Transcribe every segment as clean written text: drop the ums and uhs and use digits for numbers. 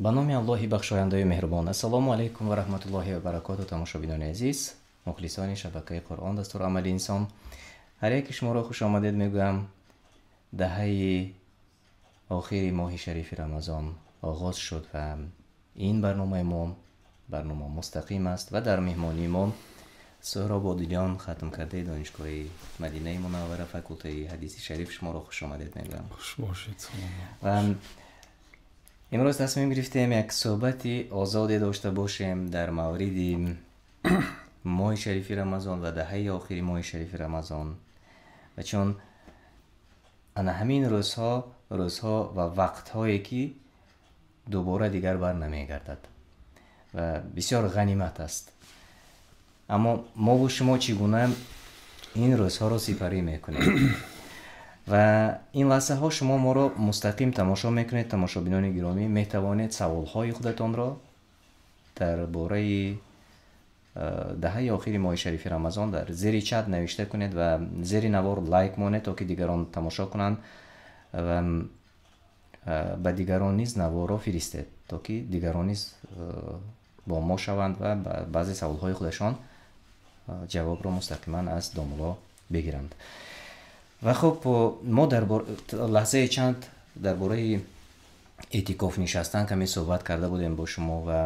Ба номи Аллоҳи бахшояндаю меҳрубон. Ассалому алайкум ва раҳматуллоҳи ва баракоту. Тамошобинони азиз, мухлисони шабакаи Қуръон, дастури амали инсон, ҳар яки шуморо хуш омадед мегӯям. Даҳаи охири моҳи шарифи Рамазон оғоз шуд ва ин барномаи мо барнома мустақим аст ва дар меҳмонии мо Суҳроб Одилён, хатмкардаи донишгоҳи Мадинаи Мунаввара, факултаи ҳадиси шариф. Шуморо хуш омадед мегӯям. Хуш бошед. Ва имрӯз тасмим гирифтем як суҳбати озоде дошта бошем дар мавриди моҳи шарифи Рамазон ва даҳаи охири моҳи шарифи Рамазон. Ва чун ана ҳамин рӯзҳо, рӯзҳо ва вақтҳое ки дубора дигар бар намегардад ва бисёр ғанимат аст. Аммо мову шумо чӣ гуна ин рӯзҳоро сипарӣ мекунем? Ва ин лаҳзаҳо шумо моро мустақим тамошо мекунед. Тамошобинони гиромӣ, метавонед саволҳои худатонро дар бораи даҳаи охири моҳи шарифи Рамазон дар зери чат навишта кунед ва зери навор лайк монед, то ки дигарон тамошо кунанд ва ба дигарон низ наворро фиристед, то ки дигарон низ бо мо шаванд ва ба баъзе саволҳои худашон ҷавобро мустақиман аз домулло бигиранд. Ва хуб, мо дар лаҳзаи чанд дар бораи эътикоф нишастан каме суҳбат карда будем бо шумо ва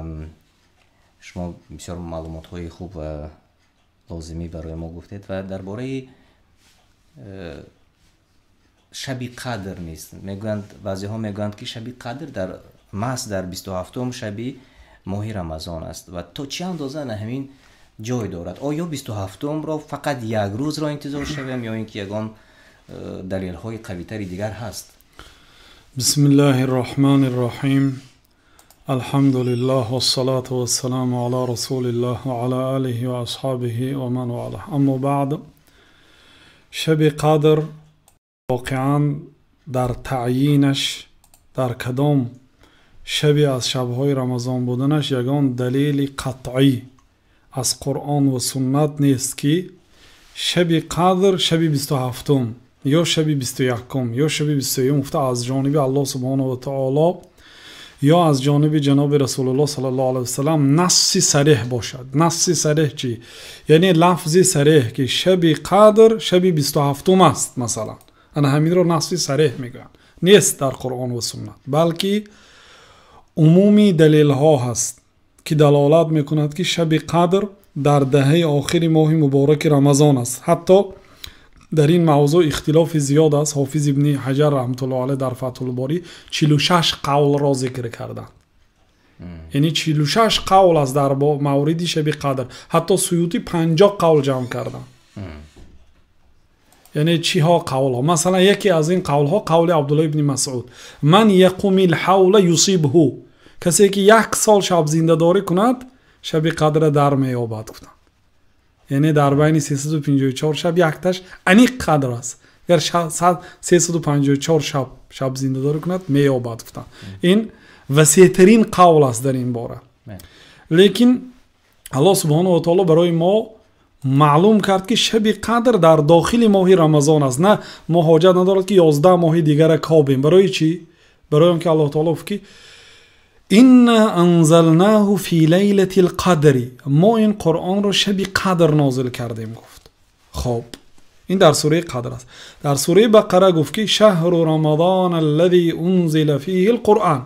шумо бисёр маълумотҳои хуб ва лозимӣ барои мо гуфтед ва дар бораи шаби қадр низ мегӯянд. Баъзеҳо мегӯянд, ки шаби қадр дар маҳз дар 27-ум шаби моҳи Рамазон аст ва то чӣ андоза на ҳамин ҷой дорад? Оё 27-умро фақат як рӯзро интизор шавем ё ин ки ягон далелҳои қавитари дигар ҳаст? Бисмиллаҳи рраҳмани рраҳим. Алҳамду лиллаҳ вассалату вассаламу ала расулиллаҳ ва ала алиҳи ва асҳобиҳи ва ман валаҳ. Аммо баъд, шаби қадр воқеан дар таъйинаш, дар кадом шаби аз шабҳои Рамазон буданаш ягон далели қатъӣ аз Қуръон ва суннат нест, ки шаби қадр шаби 27-ум ё шаби 21-ум ё шаби 23-ум гуфта аз ҷониби Аллоҳ субҳонаҳу ва таоло ё аз ҷониби ҷаноби Расулуллоҳ саллаллоҳу алайҳи васаллам насси сареҳ бошад. Насси сареҳ чӣ? Яъне лафзи сареҳ, ки шаби қадр шаби 27-ум аст, масалан. Ана ҳаминро насси сареҳ мегӯянд. Нест дар Қуръон ва суннат, балки умуми далелҳо ҳаст, ки далолат мекунад, ки шаби қадр дар даҳаи охири моҳи мубораки Рамазон аст. Ҳатто дар ин мавзӯъ ихтилофи зиёд аст. Ҳофиз ибни Ҳаҷар раҳматуллоҳи алайҳ дар Фатҳулборӣ 46 қавлро зикр карданд. Яъне 46 қавл аст дар мавриди шаби қадр. Ҳатто Суютӣ 50 қавл ҷамъ карданд. Яъне чиҳо қавлҳо? Масалан, яке аз ин қавлҳо қавли Абдуллоҳ ибни Масъуд: ман яқумил ҳавла юсибҳу, касе ки як сол шаб зиндадорӣ кунад, шаби қадра дар меёбад, гуфтанд. Яъне дар байни 354 шаб якташ аниқ қадр аст. Агар 354 шаб шаб зиндадорӣ кунад, меёбад, гуфтанд. Ин васеътарин қавл аст дар ин бора. Лекин Аллоҳ субҳонаҳу ва таоло барои мо маълум кард, ки шаби қадр дар дохили моҳи Рамазон аст. На, мо ҳоҷат надорад, ки 11 моҳи дигара кобем. Барои чӣ? Барои он ки Аллоҳ таоло гуфт, ки инна анзалнаҳу фи лайлатил қадри, мо ин Қуръонро шаби қадр нозил кардем, гуфт. Хоб, ин дар сураи Қадр аст. Дар сураи Бақара гуфт, ки шаҳру рамазон аллази унзила фиҳил қуръон,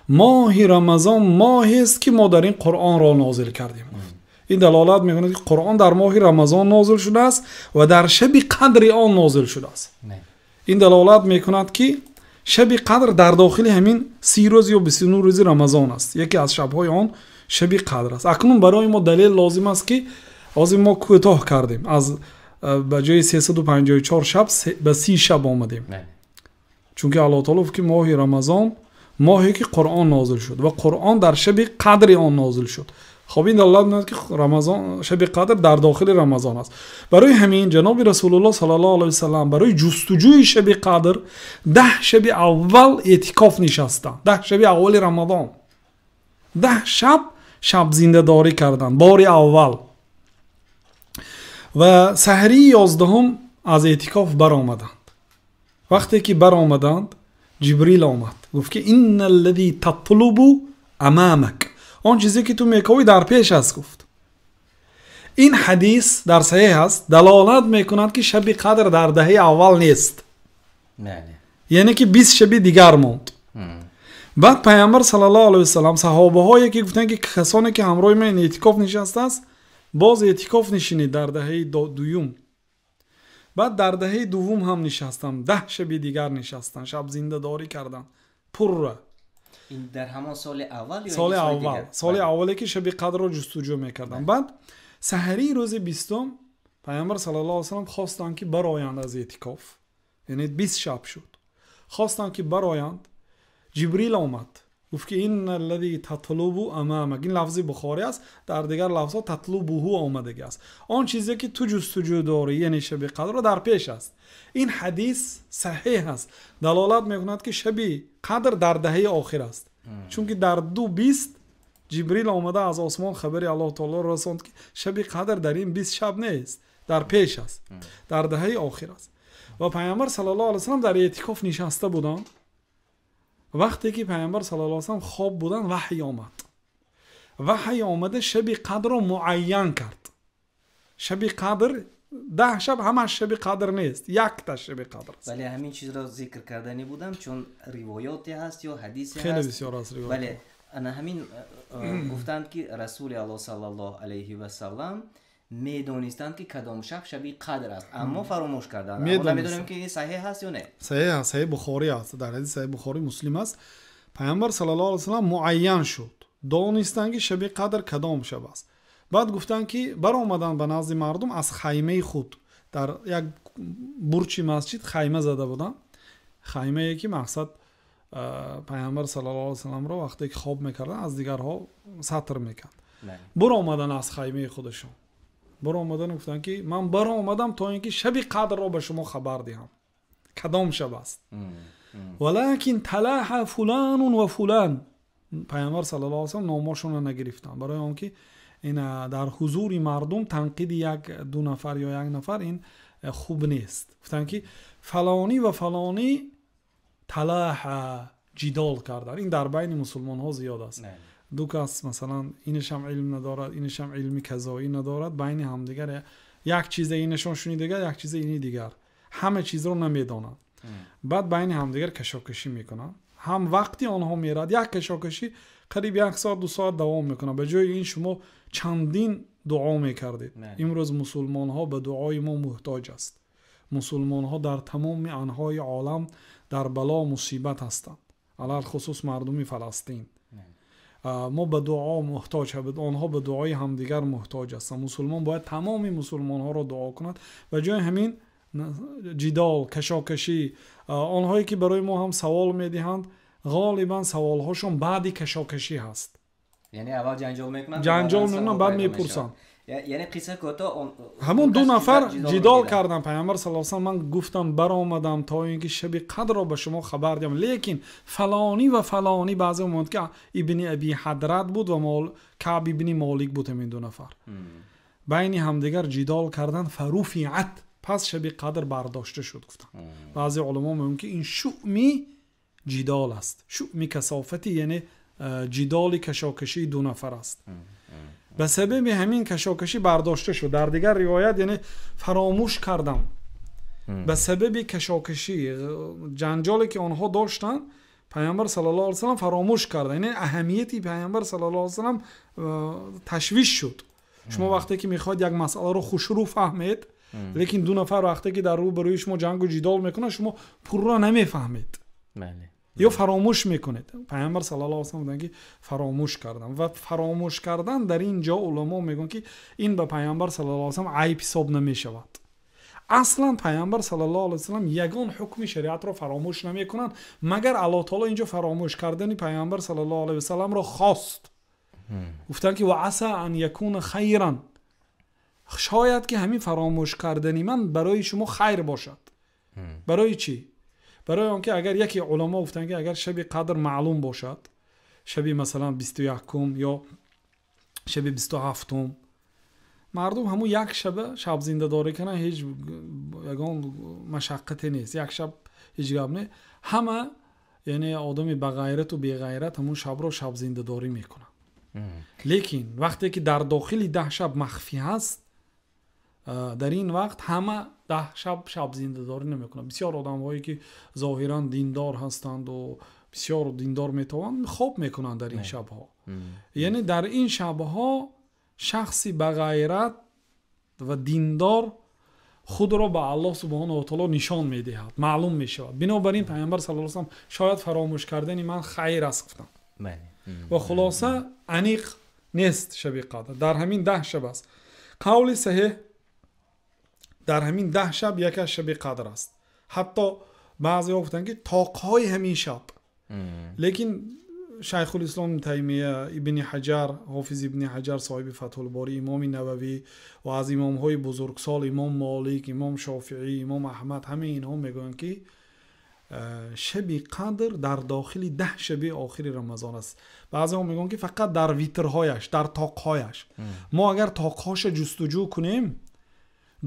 моҳи Рамазон моҳест, ки мо дар ин Қуръонро нозил кардем, гуфт. Ин далолат мекунад, ки Қуръон дар моҳи Рамазон нозил шудааст ва дар шаби қадри он нозил шудааст. Ин далолат мекунад, ки шаби қадр дар дохили ҳамин 30 рӯз ё 29 рӯзи Рамазон аст. Яке аз шабҳои он шаби қадр аст. Акнун барои мо далел лозим аст, ки ҳозир мо кӯтоҳ кардем, аз ба ҷои 354 шаб ба 30 шаб омадем. Чунки Аллоҳ таоло гуфт, ки моҳи Рамазон моҳе ки Қуръон нозил шуд ва Қуръон дар шаби қадри он нозил шуд. Хоб, ин далолат мекунад, ки Рамазон, шаби қадр дар дохили Рамазон аст. Барои ҳамин ҷаноби Расулуллоҳ саллаллоҳу алайҳи васаллам барои ҷустуҷӯи шаби қадр 10 шаби аввал эътикоф нишастанд. 10 шаби аввали Рамазон, 10 шаб шаб зиндадорӣ карданд бори аввал ва саҳрии 11-ум аз эътикоф баромаданд. Вақте ки баромаданд, Ҷибрил омад, гуфт, ки инна аллази татлубу амамак. Он чизе ки ту мековӣ дар пеш аст, гуфт. Ин ҳадис дар саҳеҳ аст, далолат мекунад ки шаби қадр дар даҳаи аввал нест, яъне ки 20 шаби дигар монд. Баъд пайғамбар саллаллоҳу алайҳи васаллам саҳобаҳое ки гуфтанд ки касоне ки ҳамроҳи ман эътикоф нишастааст, боз эътикоф нишинед дар даҳаи дуюм. Баъд дар даҳаи дуввум ҳам нишастам, 10 шаби дигар нишастам, шаб зиндадорӣ кардам пурра. Ин дар ҳамон соли аввал ё соли аввал? Соли аввале ки шаби қадрро ҷустуҷӯ мекардам. Баъд саҳарии рӯзи 20 пайғамбар саллаллоҳу алайҳи васаллам хостанд ки бароянд аз эътикоф, яъне 20 шаб шуд, хостанд ки бароянд. Ҷибрил омад, гуфт ки инна аллази татлубу амамак. Ин лафзи Бухорӣ аст, дар дигар лафзҳо татлубуҳу омадаги аст. Он чизе ки ту ҷустуҷӯ дорӣ, яъне шаби қадрро, дар пеш аст. Ин ҳадис саҳеҳ аст, далолат мекунад ки шаби қадр дар даҳаи охир аст, чунки дар 20 Ҷибрил омада аз осмон хабари Аллоҳ таолоро расонд ки шаби қадр дар ин 20 шаб нест, дар пеш аст, дар даҳаи охир аст. Ва пайғамбар саллаллоҳу алайҳи васаллам дар эътикоф нишаста буданд. Вақте ки пайғамбар саллаллоҳу алайҳи васаллам хоб буданд, ваҳй омад. Ваҳй омада шаби қадрро муайян кард. Шаби қадр 10 шаб ҳамаш шаби қадр нест, якта шаби қадр аст. Бале, ҳамин чизро зикр кардани будам, чун ривоёте ҳаст ё ҳадисе ҳаст. Хеле бисёр аст ривоят. Бале, ана ҳамин гуфтанд ки Расули Аллоҳ саллаллоҳу алайҳи васаллам медонистанд ки кадом шаб шаби қадр аст, аммо фаромӯш карданд. Аммо намедонем ки ин саҳеҳ аст ё не. Саҳеҳ аст, саҳеҳ Бухорӣ аст, дар ҳадиси саҳеҳ Бухорӣ Муслим аст. Пайғамбар саллаллоҳу алайҳи васаллам муайян шуд, донистанд ки шаби қадр кадом шаб аст. Баъд гуфтанд ки баромаданд ба назди мардум аз хаймаи худ, дар як бурчи масҷид хайма зада буданд, хаймае ки мақсад пайғамбар саллаллоҳу алайҳи васалламро вақте ки хоб мекарданд аз дигарҳо сатр мекард. Баромаданд аз хаймаи худашон, баромадан гуфтанд ки ман баромадам то ин ки шаби қадрро ба шумо хабар диҳам, кадом шаб аст. Валакин талаҳа фуланун ва фулан. Пайғамбар саллаллоҳу алайҳи васаллам номошонро нагирифтанд, барои он ки ин дар ҳузури мардум танқиди як ду нафар ё як нафар ин хуб нест. Гуфтанд ки фалонӣ ва фалонӣ талаҳа, ҷидол карданд. Ин дар байни мусулмонҳо зиёд аст. Ду кас масалан инашам илм надорад, инашам илми казоӣ надорад, байни ҳамдигар як чизе инашон шунидагар, як чизе ини дигар, ҳама чизро намедонанд. Баъд байни ҳамдигар кашокашӣ мекунанд. Ҳам вақти онҳо мерад, як кашокашӣ қариб 1 соат 2 соат давом мекунад. Ба ҷои ин шумо чандин дуо мекардед. Имрӯз мусулмонҳо ба дуои мо муҳтоҷ аст. Мусулмонҳо дар тамоми анҳои олам дар бало мусибат ҳастанд, алалхусус мардуми Фаластин. Мо ба дуо муҳтоҷ, онҳо ба дуои ҳамдигар муҳтоҷ ҳастанд. Мусулмон бояд тамоми мусулмонҳоро дуо кунад. Ба ҷои ҳамин ҷидол, кашокашӣ, онҳое ки барои мо ҳам савол медиҳанд, ғолибан саволҳошон баъди кашокашӣ ҳаст. Яъне аввал ҷанҷол мекунанд, ҷанҷол мекунанд, баъд мепурсанд. Яъне қисса кӯтоҳ, ҳамон ду нафар ҷидол карданд. Пайғамбар саллаллоҳу алайҳи васаллам ман гуфтам баромадам то ин ки шаби қадрро ба шумо хабар диҳам, лекин фалонӣ ва фалонӣ, баъзе мегӯянд ки ибни Аби Ҳадрат буд ва Каъб ибни Молик буд, ҳамин ду нафар байни ҳамдигар ҷидол карданд. Фаруфиат, пас шаби қадр бардошта шуд, гуфтанд. Баъзе уламо мегӯянд ки ин шуъми ҷидол аст, шуъми касофати, яъне ҷидоли кашокашии ду нафар аст. Ба сабаби ҳамин кашокашӣ бардошта шуд. Дар дигар ривоят яъне фаромӯш кардам, ба сабаби кашокашӣ ҷанҷоле ки онҳо доштанд, пайғамбар саллаллоҳу алайҳи васаллам фаромӯш кард. Яъне аҳамияти пайғамбар саллаллоҳу алайҳи васаллам ташвиш шуд. Шумо вақте ки мехоҳед як масъаларо хушрӯ фаҳмед, лекин ду нафар вақте ки дар рӯбарӯи шумо ҷангу ҷидол мекунанд, шумо пурра намефаҳмед ё фаромӯш мекунед. Пайғамбар саллаллоҳу алайҳи васаллам гуфтанд ки фаромӯш кардам. Ва фаромӯш кардан дар ин ҷо уламо мегӯянд ки ин ба пайғамбар саллаллоҳу алайҳи васаллам айб ҳисоб намешавад. Аслан пайғамбар саллаллоҳу алайҳи васаллам ягон ҳукми шариатро фаромӯш намекунанд, магар Аллоҳ таоло инҷо фаромӯш кардани пайғамбар саллаллоҳу алайҳи васалламро хост. Гуфтанд ки ва аса ан якуна хайран, шояд ки ҳамин фаромӯш кардани ман барои шумо хайр бошад. Барои чӣ? Барои он ки агар яке уламо гуфтанд ки агар шаби қадр маълум бошад, шаби масалан 21-ум ё шаби 27-ум, мардум ҳамун як шаба шаб зиндадорӣ кунанд, ҳеҷ ягон машаққате нест, як шаб ҳеҷ гап не. Ҳама Яъне одами бағайрату беғайрат ҳамун шабро шабзиндадорӣ мекунад. Лекин вақте ки дар дохили 10 шаб махфӣ ҳаст, дар ин вақт ҳама 10 шаб шабзиндадорӣ намекунад. Бисёр одамҳое ки зоҳиран диндор ҳастанду бисёр диндор метавонанд, хоб мекунанд дар ин шабҳо. Яъне дар ин шабҳо шахси бағайрат ва диндор худро ба Аллоҳ субҳонаҳу ва таъоло нишон медиҳад, маълум мешавад. Бинобар ин Пайғамбар саллаллоҳу алайҳи васаллам шояд фаромӯш кардани ман хайр аст гуфтанд. Ва хулоса аниқ нест шаби қадр, дар ҳамин 10 шаб аст. Қавли саҳеҳ дар ҳамин 10 шаб яке аз шаби қадр аст. Ҳатто баъзеҳо гуфтанд ки тоқҳои ҳамин шаб. Лекин Шайхулислом Таймия, Ибни Ҳаҷар, Ҳофиз Ибни Ҳаҷар соҳиби Фатҳулборӣ, Имоми Нававӣ ва аз имомҳои бузургсол Имом Молик, Имом Шофиӣ, Имом Аҳмад, ҳамаи инҳо мегӯянд ки шаби қадр дар дохили 10 шаби охири Рамазон аст. Баъзеҳо мегӯянд ки фақат дар витрҳояш, дар тоқҳояш. Мо агар тоқҳоша ҷустуҷӯ кунем,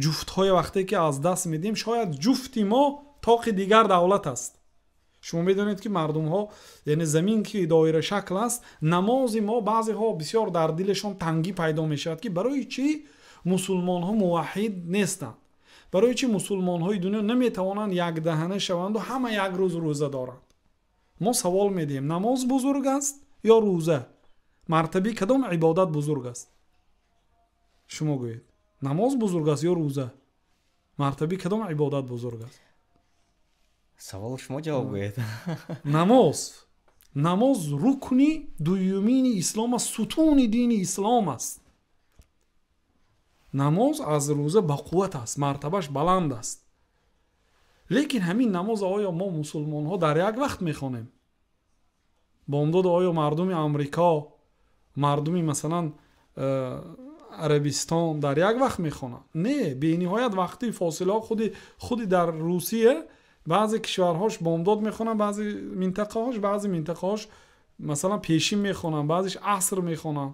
ҷуфтҳои вақте ки аз даст медиҳем, шояд ҷуфти мо тоқи дигар давлат аст. Шумо медонед ки мардумҳо, яъне замин ки доира шакл аст, намози мо баъзеҳо бисёр дар дилашон тангӣ пайдо мешавад ки барои чӣ мусулмонҳо муваҳҳид нестанд, барои чӣ мусулмонҳои дунё наметавонанд якдаҳана шаванду ҳама як рӯз рӯза доранд. Мо савол медиҳем, намоз бузург аст ё рӯза? Мартабаи кадом ибодат бузург аст? Шумо гӯед, намоз бузург аст ё рӯза? Мартабаи кадом ибодат бузург аст? Савол шумо ҷавоб гӯед. Намоз. Намоз рукни дуюмини ислом аст, сутуни дини ислом аст. Намоз аз рӯза бақувват аст, мартабаш баланд аст. Лекин ҳамин намоз оё мо мусулмонҳо дар як вақт мехонем? Бомдод оё мардуми Амрико, мардуми масалан Арабистон дар як вақт мехонанд? Не, бениҳоят вақти фосилаҳо худи дар Русия баъзе кишварҳош бомдод мехонанд, баъзе минтақаҳош, баъзе минтақаҳош масалан пешин мехонанд, баъзеш аср мехонанд.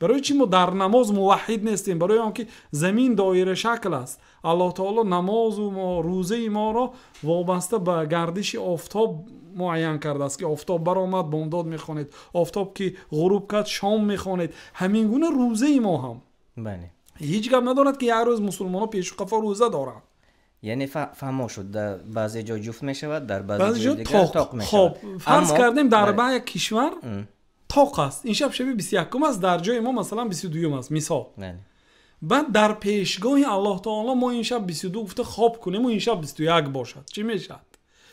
Барои чӣ мо дар намоз муваҳҳид нестем? Барои он ки замин доира шакл аст. Аллоҳ таоло намозу мо, рӯзаи моро вобаста ба гардиши офтоб муайян кардааст ки офтоб баромад, бомдод мехонед, офтоб ки ғуруб кард, шом мехонед. Ҳамин гуна рӯзаи мо ҳам. Ҳеҷ гап надорад ки як рӯз мусулмонҳо пешу қафо рӯза доранд. Яъне фаҳмо шуд, дар баъзе ҷо ҷуфт мешавад, дар баъзе ҷои дигар тоқ мешавад. Хоб, фарз кардем дар як кишвар тоқ аст. Ин шаб шаби 21 аст, дар ҷои мо масалан 22 аст, мисол. Баъд дар пешгоҳи Аллоҳ таоло мо ин шаб 22 гуфта хоб кунем ва ин шаб 21 бошад. Чӣ мешавад?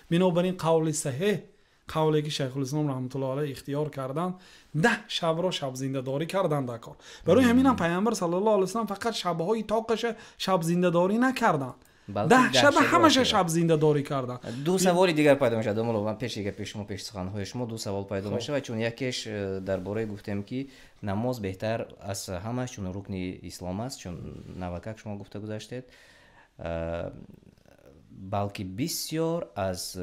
Бинобар ин қавли саҳеҳ, қавле ки Шайхулислом раҳматуллоҳи алайҳ ихтиёр карданд, 10 шабро шабзиндадорӣ карданд дар кор. Барои ҳамин ҳам Пайғамбар саллаллоҳу алайҳи васаллам фақат шабҳои тоқаша шабзиндадорӣ накарданд. 10 шаб ҳамаша шаб зиндадорӣ карданд. Ду саволи дигар пайдо мешавад. Домулло, ман пеши гапи шумо, пеши суханҳои шумо ду савол пайдо мешавад, чун якеш дар бораи гуфтем ки намоз беҳтар аз ҳамаш, чун рукни ислом аст, чун навакак шумо гуфта гузаштед, балки бисёр аз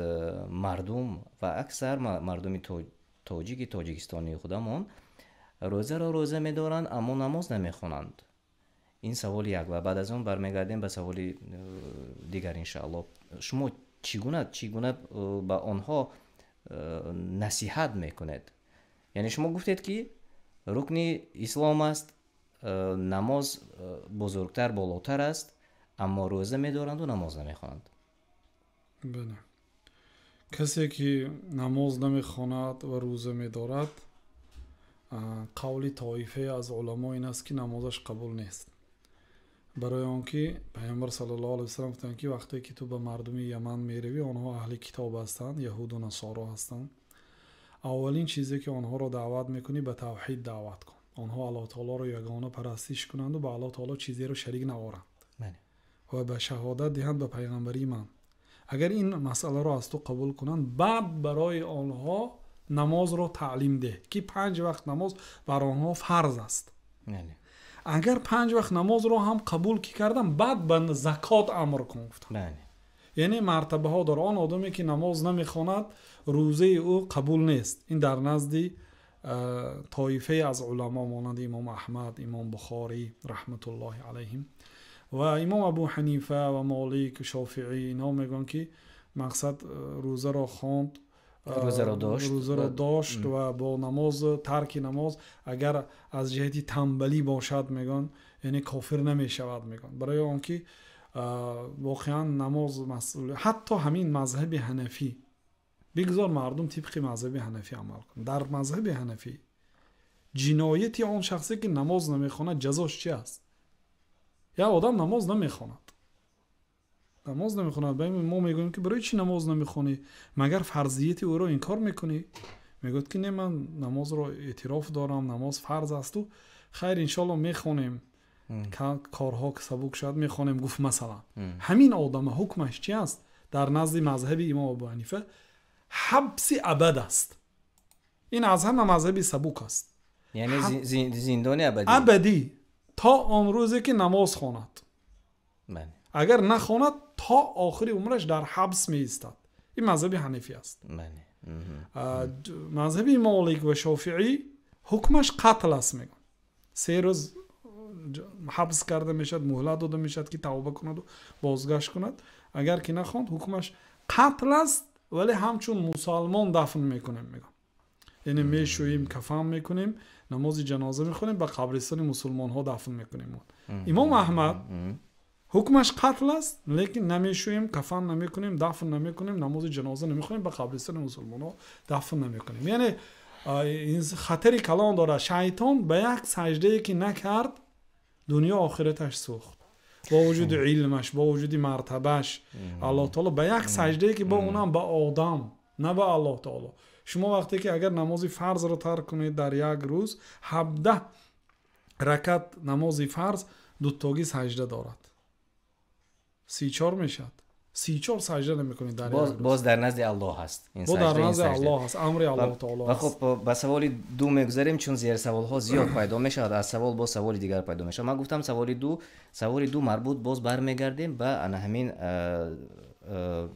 мардум ва аксар мардуми тоҷики тоҷикистонии худамон рӯзаро рӯза медоранд, аммо намоз намехонанд. Ин саволи як ва баъд аз он бармегардем ба саволи дигар иншааллоҳ. Шумо чӣ гуна ба онҳо насиҳат мекунед? Яъне шумо гуфтед ки рукни ислом аст, намоз бузургтар, болотар аст, аммо рӯза медоранду намоз намехонанд. Бале. Касе ки намоз намехонад ва рӯза медорад, қавли тоифае аз уламо ин аст ки намозаш қабул нест. Барои он ки Пайғамбар саллаллоҳу алайҳи васаллам гуфтанд ки вақте ки ту ба мардуми Яман меравӣ, онҳо аҳли китоб ҳастанд, яҳуду насоро ҳастанд. Аввалин чизе ки онҳоро даъват мекунӣ, ба тавҳид даъват кун. Онҳо Аллоҳ таолоро ягона парастиш кунанду ба Аллоҳ таоло чизеро шарик наоранд ва ба шаҳодат диҳанд ба пайғамбарии ман. Агар ин масъаларо аз ту қабул кунанд, баъд барои онҳо намозро таълим деҳ, ки 5 вақт намоз бар онҳо фарз аст. Агар 5 вақт намозро ҳам қабул ки кардам, баъд ба закот амр кун гуфтам. Яъне мартабаҳо дор. Он одаме ки намоз намехонад, рӯзаи ӯ қабул нест. Ин дар назди тоифае аз уламо монанди Имом Аҳмад, Имом Бухорӣ раҳматуллоҳи алайҳим ва Имом Абу Ҳанифа ва Молик, Шофиӣ, инҳо мегӯянд ки мақсад рӯзаро хонд, рӯзаро дошт ва бо намоз, тарки намоз агар аз ҷиҳати танбалӣ бошад, мегӯянд, яъне кофир намешавад, мегӯянд, барои он ки воқеан намоз масъул. Ҳатто ҳамин мазҳаби ҳанафӣ, бигзор мардум тибқи мазҳаби ҳанафӣ амал кунанд. Дар мазҳаби ҳанафӣ ҷинояти он шахсе ки намоз намехонад, ҷазош чи аст? Як одам намоз намехонад, намоз намехонад, мо мегӯем ки барои чӣ намоз намехонӣ? Магар фарзияти ӯро инкор мекунӣ? Мегӯяд ки не, ман намозро эътироф дорам, намоз фарз асту хайр, иншоалло мехонем, корҳо ки сабук шавад мехонем, гуфт масалан. Ҳамин одама ҳукмаш чи аст? Дар назди мазҳаби имом Абу Ҳанифа ҳабси абад аст. Ин аз ҳама мазҳаби сабук аст. Яъне зиндони абадӣ, абадӣ, то он рӯзе ки намоз хонад. Агар нахонад, то охири умраш дар ҳабс меистад. Ин мазҳаби ҳанафӣ аст. Мазҳаби Молик ва Шофиӣ ҳукмаш қатл аст, мегӯянд. 3 рӯз ҳабс карда мешавад, муҳлат дода мешавад ки тавба кунаду бозгашт кунад. Агар ки нахонд, ҳукмаш қатл аст, вале ҳамчун мусалмон дафн мекунем, мегӯянд. Яъне мешӯем, кафан мекунем, намози ҷаноза мехонем, ба қабристони мусулмонҳо дафн мекунем. Имом Аҳмад ҳукмаш қатл аст, лекин намешӯем, кафан намекунем, дафн намекунем, намози ҷаноза намехонем, ба қабристони мусулмонҳо дафн намекунем. Яъне хатари калон дорад. Шайтон ба як саҷдае ки накард, дунё охираташ сӯхт. Бо вуҷуди илмаш, бо вуҷуди мартабаш, Аллоҳ таоло ба як саҷдае ки бо унам ба одам, на ба Аллоҳ таоло. Шумо вақте ки агар намози фарзро тарк кунед дар як рӯз, 17 ракат намози фарз дутогӣ саҷда дорад, 34 мешавад. 34 саҷда намекунед дар як рӯз. Боз дар назди Аллоҳ аст. Боз дар назди Аллоҳ аст, амри Аллоҳ таоло аст. Ва хуб, ба саволи ду мегузарем, чун зерсаволҳо зиёд пайдо мешавад, аз савол боз саволи дигар пайдо мешавад. Ман гуфтам саволи ду, саволи ду марбут боз бармегардем ба ана ҳамин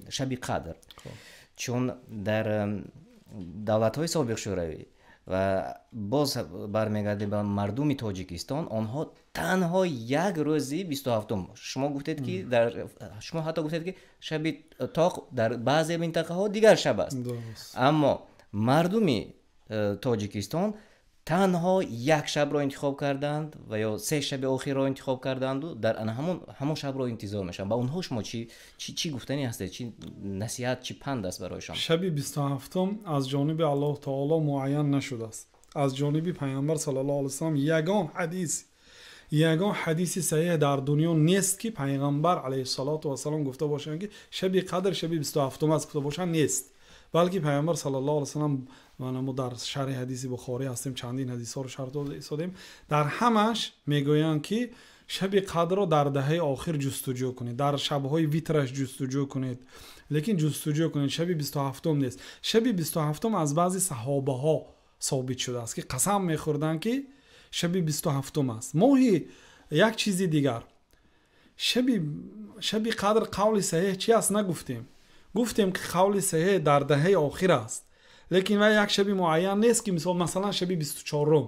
шаби қадр. Чун дар давлатҳои собиқ Шӯравӣ ва боз бармегардем ба мардуми Тоҷикистон, онҳо танҳо як рӯзи 27-ум. Шумо гуфтед ки дар, шумо ҳатто гуфтед ки шаби тоқ дар баъзе минтақаҳо дигар шаб аст. Аммо мардуми Тоҷикистон танҳо як шабро интихоб карданд ва ё 3 шаби охирро интихоб карданду дар ана ҳамон шабро интизор мешаванд. Ба онҳо шумо чӣ гуфтанӣ ҳастед? Чӣ насиҳат, чӣ панд аст барояшон? Шаби 27-ум аз ҷониби Аллоҳ таоло муайян нашудааст. Аз ҷониби Пайғамбар саллаллоҳу алайҳи васаллам ягон ҳадиси саҳиҳ дар дунё нест ки Пайғамбар алайҳиссалоту вассалом гуфта бошанд ки шаби қадр шаби 27-ум аст, гуфта бошанд нест. Балки Пайғамбар саллаллоҳу алайҳи васаллам, мо дар шарҳи ҳадиси Бухорӣ ҳастем, чандин ҳадисҳоро шарҳ дода истодем, дар ҳамаш мегӯянд ки шаби қадрро дар даҳаи охир ҷустуҷӯ кунед, дар шабҳои витраш ҷустуҷӯ кунед, лекин ҷустуҷӯ кунед, шаби 27-ум нест. Шаби 27-ум аз баъзе саҳобаҳо собит шудааст ки қасам мехӯрданд ки шаби 27-ум аст. Моҳи як чизи дигар, шаби қадр қавли саҳиҳ чи аст нагуфтем. Гуфтем ки қавли саҳиҳ дар даҳаи охир аст, лекин вай як шаби муайян нест ки мисол масалан шаби 24-ум,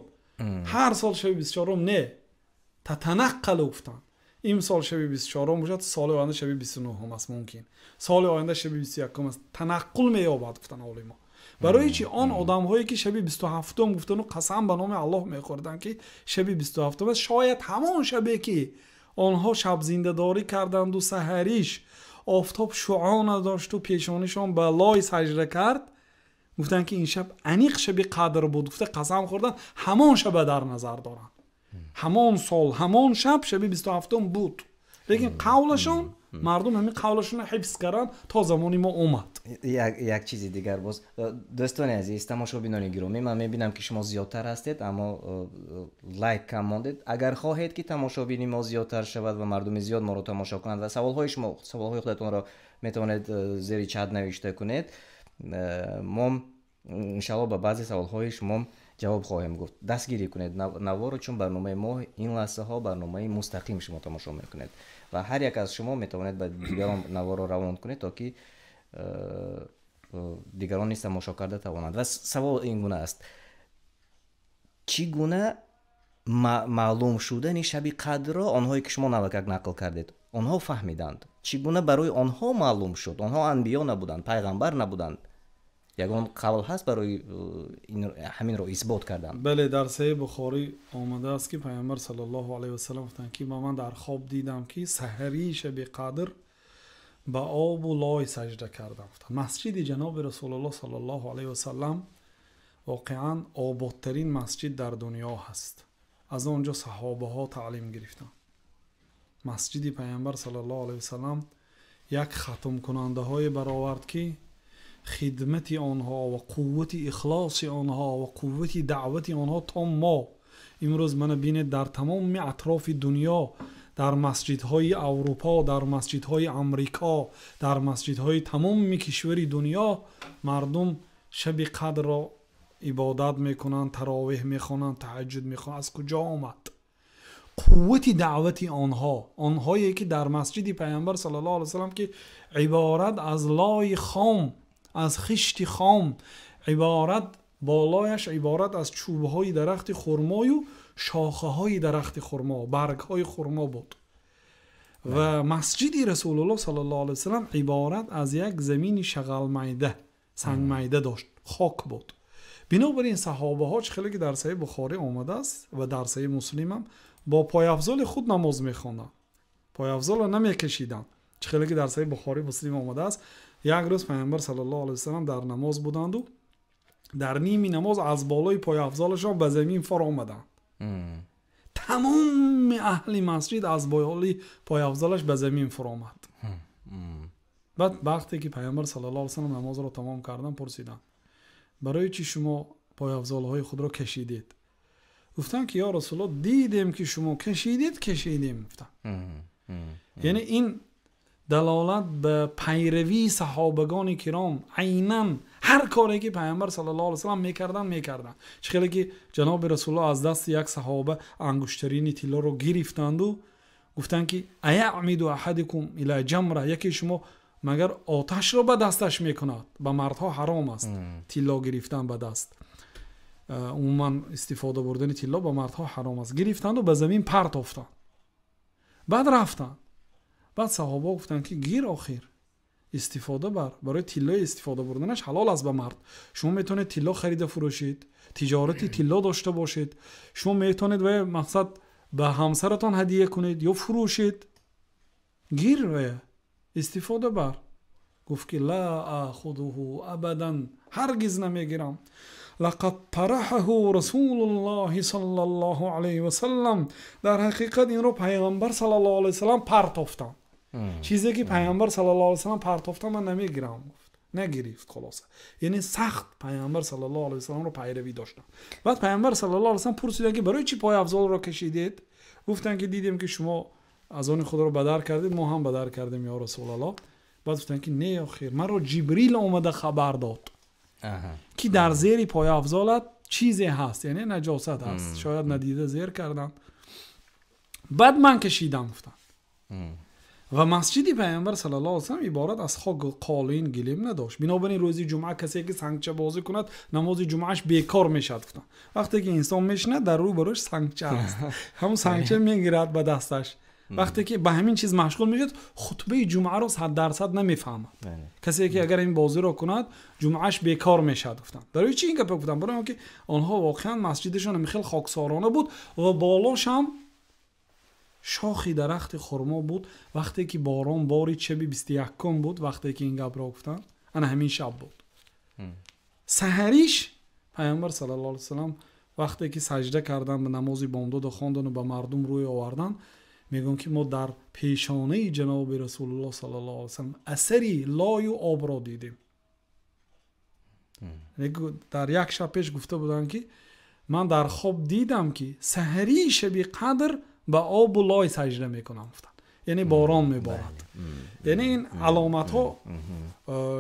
ҳар сол шаби 24-ум не, татанаққалу гуфтанд. Имсол шаби 24-ум бошад, соли оянда шаби 29-ум аст, мумкин соли оянда шаби 21-ум аст. Танаққул меёбад, гуфтанд олимо. Барои чи он одамҳое ки шаби 27-ум гуфтану қасам ба номи Аллоҳ мехӯрданд ки шаби 27-ум аст, шояд ҳамон шабе ки онҳо шабзиндадорӣ карданду саҳариш офтоб шуъо надошту пешонишон ба лой саҷда кард, гуфтанд ки ин шаб аниқ шаби қадр буд, гуфта қасам хӯрданд, ҳамон шаба дар назар доранд. Ҳамон сол, ҳамон шаб шаби 27-ум буд. Лекин қавлашон, мардум ҳамин қавлашонро ҳифз карданд то замони мо омад. Як чизи дигар боз, дӯстони азиз, тамошобинони гиромӣ, ман мебинам ки шумо зиёдтар ҳастед, аммо лайк кам мондед. Агар хоҳед ки тамошобини мо зиёдтар шавад ва мардуми зиёд моро тамошо кунанд ва саволҳои шумо, саволҳои худатонро метавонед зери чат навишта кунед, мо иншааллоҳ ба баъзе саволҳои шумо ҷавоб хоҳем гуфт. Дастгирӣ кунед наворо, чун барномаи мо ин лаҳзаҳо барномаи мустақим шумо тамошо мекунед ва ҳар як аз шумо метавонед ба дигарон наворо равон кунед, то ки дигарон низ тамошо карда тавонанд. Ва савол ин гуна аст: чӣ гуна маълум шудани шаби қадрро онҳое ки шумо навакак нақл кардед, онҳо фаҳмиданд? Чӣ гуна барои онҳо маълум шуд? Онҳо анбиё набуданд, пайғамбар набуданд. Ягон қавл ҳаст барои ҳаминро исбот кардан? Бале, дар Саҳеҳи Бухорӣ омадааст, ки Паёмбар саллаллоҳу алайҳи васаллам гуфтанд, ки ман дар хоб дидам, ки саҳарии шаби қадр ба обу лой саҷда кардам. Масҷиди ҷаноби Расулуллоҳ саллаллоҳу алайҳи васаллам воқеан ободтарин масҷид дар дунё ҳаст. Аз он ҷо саҳобаҳо таълим гирифтанд. Масҷиди Паёмбар саллаллоҳу алайҳи васаллам як хатмкунандаҳое баровард, ки хидмати онҳо ва қуввати ихлоси онҳо ва қуввати даъвати онҳо то мо имрӯз мана бинед, дар тамоми атрофи дунё, дар масҷидҳои Аврупо, дар масҷидҳои Амрико, дар масҷидҳои тамоми кишвари дунё мардум шаби қадрро ибодат мекунанд, таровеҳ мехонанд, таҳаҷҷуд мехонанд. Аз куҷо омад қуввати даъвати онҳо? Онҳое ки дар масҷиди Паёмбар саллаллоҳу алайҳи васаллам, ки иборат аз лои хом, аз хишти хом, иборат болояш иборат аз чӯбҳои дарахти хурмою шохаҳои дарахти хурмо, баргҳои хурмо буд. Ва масҷиди Расулуллоҳ саллаллоҳу алайҳи васаллам иборат аз як замини шағалмайда, сангмайда дошт, хок буд. Бинобар ин саҳобаҳо, чӣ хеле ки дар Саҳеҳи Бухорӣ омадааст ва дар Саҳеҳи Муслим ҳам, бо пойафзоли худ намоз мехонданд, пойафзолро намекашиданд. Чӣ хеле ки дар Саҳеҳи Бухорӣ Муслим омадааст, як рӯз Паёмбар саллаллоҳу алайҳи васаллам дар намоз буданду дар ними намоз аз болои пойафзолашон ба замин фаромаданд. Тамоми аҳли масҷид аз болои пойафзолаш ба замин фаромад. Баъд вақте ки Паёмбар саллаллоҳу алайҳи васаллам намозро тамом карданд, пурсиданд: барои чӣ шумо пойафзолҳои худро кашидед? Гуфтанд ки ё Расулуллоҳ, дидем ки шумо кашидед, кашидем. Гуфтанд. Яъне ин далолат ба пайравии саҳобагони киром, айнан ҳар коре ки Паёмбар саллаллоҳу алайҳи васаллам мекарданд, мекарданд. Чӣ хеле ки ҷаноби Расулуллоҳ аз дасти як саҳоба ангуштарини тиллоро гирифтанду гуфтанд ки аяъмиду аҳадукум ила ҷамра, яке шумо магар оташро ба дасташ мекунад? Ба мардҳо ҳаром аст тилло гирифтан ба даст, умуман истифода бурдани тилло ба мардҳо ҳаром аст. Гирифтанду ба замин партофтанд, баъд рафтанд. Баъд саҳоба гуфтанд ки гир, охир истифода бар, барои тиллои истифода бурданаш ҳалол аст ба мард. Шумо метавонед тилло харида фурӯшед, тиҷорати тилло дошта бошед, шумо метавонед ва мақсад ба ҳамсаратон ҳадия кунед ё фурӯшед. Гир ва истифода бар. Гуфт ки ла ахудуҳу абадан, ҳаргиз намегирам. лақад тараҳаҳу расулуллоҳи саллаллоҳу алайҳи васаллам, дар ҳақиқат инро Пайғамбар саллаллоҳу алайҳи васаллам партофтанд. Чизе ки Пайғамбар саллаллоҳу алайҳи васаллам партофтан, ман намегирам. Гуфт, нагирифт. Хулоса, яъне сахт Пайғамбар саллаллоҳу алайҳи васалламро пайравӣ доштанд. Баъд Пайғамбар саллаллоҳу алайҳи васаллам пурсиданд ки барои чӣ пойафзолро кашидед? Гуфтанд ки дидем ки шумо аз они худро бадар кардед, мо ҳам бадар кардем, ё Расулуллоҳ. Баъд гуфтанд ки не, охир маро Ҷибрил омада хабар дод, ки дар зери пойафзолат чизе ҳаст, яъне наҷосат ҳаст, шояд надида зер карданд. Баъд ман кашидам, гуфтанд. Ва масҷиди Пайғамбар саллаллоҳу алайҳи васаллам иборат аз хок, қолин, гилем надошт. Бинобар ин рӯзи ҷумъа касе ки сангчабозӣ кунад, намози ҷумъааш бекор мешавад. Гуфтанд, вақте ки инсон мешинад, дар рӯбарӯш сангча аст, ҳамон сангча мегирад ба дасташ. Вақте ки ба ҳамин чиз машғул мешавад, хутбаи ҷумъаро 100% намефаҳмад. Касе ки агар ин бозиро кунад, ҷумъааш бекор мешавад. Гуфтанд. Барои чӣ ин гапро гуфтанд? Барои он ки онҳо воқеан масҷидашон хеле хоксорона буд ва болош ҳам шохи дарахти хурмо буд. Вақте ки борон борид, шаби 21 буд, вақте ки ин гапро гуфтанд, ана ҳамин шаб буд. Саҳариш Пайғамбар саллаллоҳу алайҳи васаллам вақте ки саҷда карданд, ба намози бомдода хонданду ба мардум рӯй оварданд, мегӯянд ки мо дар пешонаи ҷаноби Расулуллоҳ саллаллоҳу алайҳи васаллам асари лою обро дидем. Дар як шаб пеш гуфта буданд ки ман дар хоб дидам ки саҳарии шаби қадр ба обу лой саҷда мекунам, гуфтанд. Яъне борон меборад. Яъне ин аломатҳо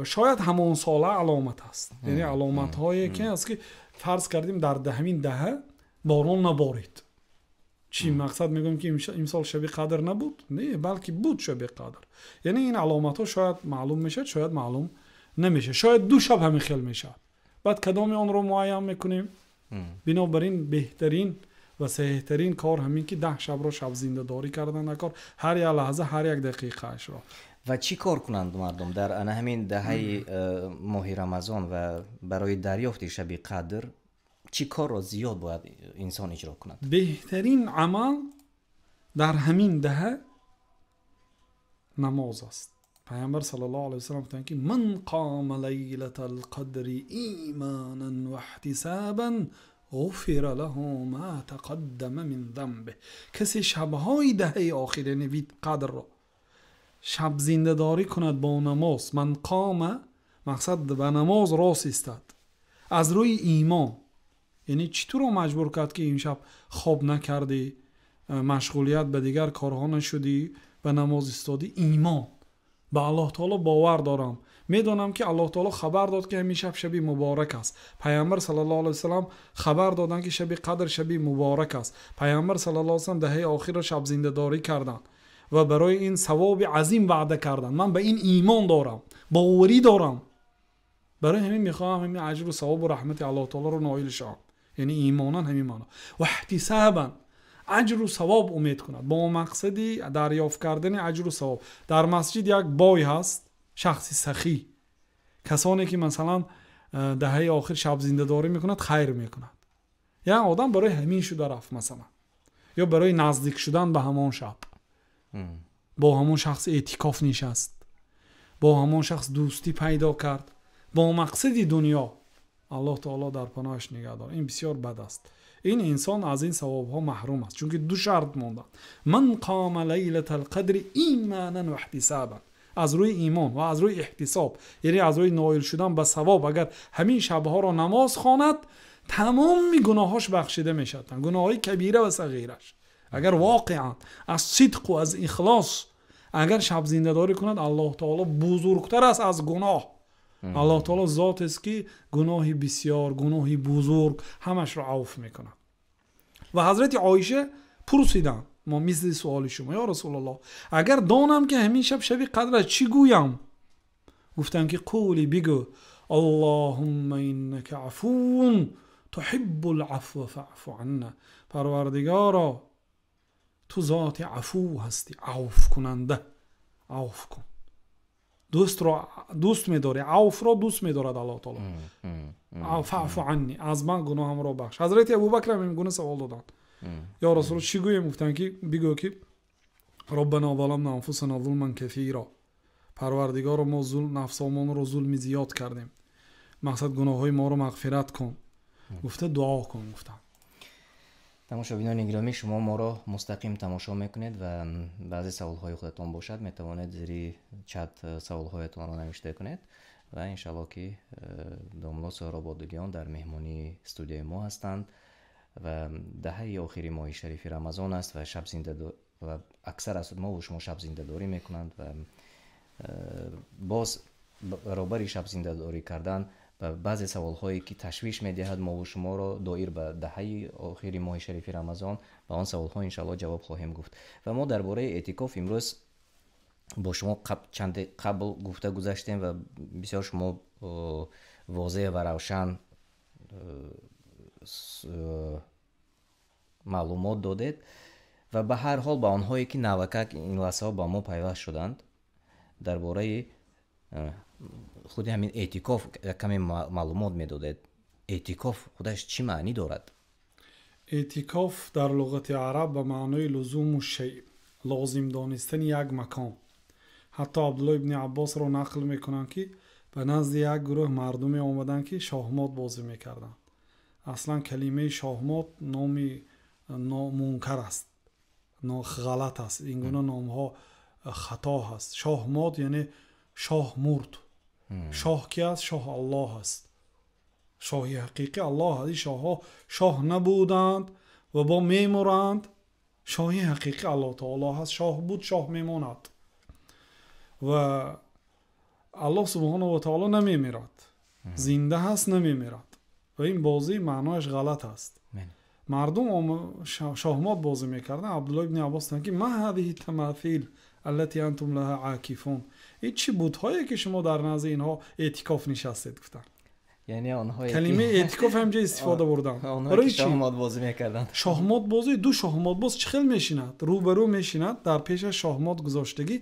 шояд ҳамон сола аломат аст. Яъне аломатҳое ки аст, ки фарз кардем дар ҳамин даҳа борон наборид. Чӣ мақсад мегӯям ки имсол шаби қадр набуд? Не, балки буд шаби қадр. Яъне ин аломатҳо шояд маълум мешавад, шояд маълум намешавад. Шояд ду шаб ҳамин хел мешавад. Баъд кадоми онро муайян мекунем? Бинобар ин беҳтарин ва саҳиҳтарин кор ҳамин ки 10 шабро шабзиндадорӣ кардан накор, ҳар як лаҳза, ҳар як дақиқаашро. Ва чӣ кор кунанд мардум дар ана ҳамин даҳаи моҳи Рамазон ва барои дарёфти шаби қадр чӣ корро зиёд бояд инсон иҷро кунад? Беҳтарин амал дар ҳамин даҳа намоз аст. Пайғамбар саллаллоҳу алайҳи васаллам гуфтанд, ки ман қома лайлатал қадри иманан ва иҳтисабан ғуфира лаҳу ма тақаддама мин занбиҳ. Касе шабҳои даҳаи охир, яъне вид қадрро шаб зиндадорӣ кунад бо намоз, ман қома мақсад ба намоз рост истад аз рӯи имон, яъне чӣ туро маҷбур кард, ки имшаб хоб накардӣ, машғулият ба дигар корҳо нашудӣ, ба намоз истодӣ? Имон ба Аллоҳ таоло бовар дорам, медонам, ки Аллоҳ таоло хабар дод, ки ҳамин шаб шаби муборак аст. Пайғамбар саллаллоҳу алайҳи васаллам хабар доданд, ки шаби қадр шаби муборак аст. Пайғамбар саллаллоҳу алайҳи васаллам даҳаи охирро шаб зиндадорӣ карданд ва барои ин савоби азим ваъда карданд. Ман ба ин имон дорам, боварӣ дорам, барои ҳамин мехоҳам ҳамин аҷру савобу раҳмати Аллоҳ таолоро ноил шавам. Яъне имонан ҳамин маъно. Ва иҳтисабан аҷру савоб умед кунад бо мақсади дарёфт кардани аҷру савоб. Дар масҷид як бой ҳаст, шахси сахӣ, касоне ки масалан даҳаи охир шаб зиндадорӣ мекунад, хайр мекунад. Як одам барои ҳамин шуда рафт масалан, ё барои наздик шудан ба ҳамон шаб бо ҳамон шахс эътикоф нишаст, бо ҳамон шахс дӯстӣ пайдо кард бо мақсади дунё. Аллоҳ таоло дар паноҳаш нигаҳ дорад. Ин бисёр бад аст. Ин инсон аз ин савобҳо маҳрум аст, чунки ду шарт монданд. Ман қома лайлатал қадри иманан ва иҳтисабан, аз рӯи имон ва аз рӯи иҳтисоб, яъне аз рӯи ноил шудан ба савоб. Агар ҳамин шабҳоро намоз хонад, тамоми гуноҳҳош бахшида мешавад, гуноҳҳои кабира ва сағираш. Агар воқеан аз сидқу аз ихлос агар шаб зиндадорӣ кунад, Аллоҳ таоло бузургтар аст аз гуноҳ. Аллоҳ таоло зотест, ки гуноҳи бисёр, гуноҳи бузург ҳамашро авф мекунад. Ва ҳазрати Оиша пурсиданд, мо мисли суоли шумо, ё Расулуллоҳ, агар донам, ки ҳамин шаб шаби қадр аст, чӣ гӯям? Гуфтанд, ки қули, бигӯ: Аллоҳумма иннака афувун туҳиббул афва фаъфу анна. Парвардигоро, ту зоти афу ҳастӣ, авфкунанда, авф кун. Дӯстро дӯст медорӣ, авфро дӯст медорад Аллоҳ таоло. Фаъфу анни, аз ман гуноҳамро бахш. Ҳазрати Абубакр ҳам ин гуна савол доданд, ё Расул, чӣ гӯем? Гуфтанд, ки бигӯ, ки роббана заламна анфусана зулман касира, Парвардигоро, мо нафсомонро зулми зиёд кардем, мақсад гуноҳҳои моро мағфират кун гуфта дуо кун гуфтанд. Тамошобинони гиромӣ, шумо моро мустақим тамошо мекунед ва баъзе саволҳои худатон бошад, метавонед зери чат саволҳоятонро навишта кунед ва иншалло, ки домло Соҳроб Одилиён дар меҳмонии студияи мо ҳастанд ва даҳаи охири моҳи шарифи Рамазон аст ва шаб зинда ва аксар аз мо шумо шаб зиндадорӣ мекунанд ва боз баробари шаб зиндадорӣ кардан ба баъзе саволҳое, ки ташвиш медиҳад мову шуморо доир ба даҳаи охири моҳи шарифи Рамазон, ба он саволҳо иншалло ҷавоб хоҳем гуфт. Ва мо дар бораи эътикоф имрӯз бо шумо чанде қабл гуфта гузаштем ва бисёр шумо возеҳ ва равшан маълумот додед. Ва ба ҳар ҳол ба онҳое, ки навакак ин лаҳзаҳо ба мо пайваст шуданд, дар бораи худи ҳамин эътикоф каме маълумот медодед. Эътикоф худаш чӣ маънӣ дорад? Эътикоф дар луғати араб ба маънои лузуму шай, лозим донистани як макон. Ҳатто Абдулло ибни Аббосро нақл мекунанд, ки ба назди як гурӯҳ мардуме омаданд, ки шоҳмот бозӣ мекарданд. Аслан калимаи шоҳмот номи мункар аст, ғалат аст, ин гуна номҳо хато ҳаст. Шоҳмот яъне шоҳ мурд. Шоҳ ки аст? Шоҳ Аллоҳ аст. Шоҳи ҳақиқӣ Аллоҳ аст. Ин шоҳҳо шоҳ набуданд ва бо мемуранд. Шоҳи ҳақиқӣ Аллоҳ таоло ҳаст. Шоҳ буд, шоҳ мемонад ва Аллоҳ субҳонаҳу ва таоло намемирад, зинда ҳаст, намемирад. Ва ин бозӣ маънояш ғалат аст. Мардум шоҳмот бозӣ мекарданд. Абдулло ибни Аббос гуфтанд, ки ма ҳазиҳи тамасил аллати антум лаҳа акифун, ин чӣ бутҳое, ки шумо дар назди инҳо эътикоф нишастед? Гуфтанд. Яъне онҳое калимаи эътикоф ҳамҷа истифода бурданд. Онҳое ки шоҳмот бозӣ мекарданд. Шоҳмот бозӣ, ду шоҳмотбоз чӣ хел мешинад? Рӯбарӯ мешинад, дар пешаш шоҳмот гузоштагӣ.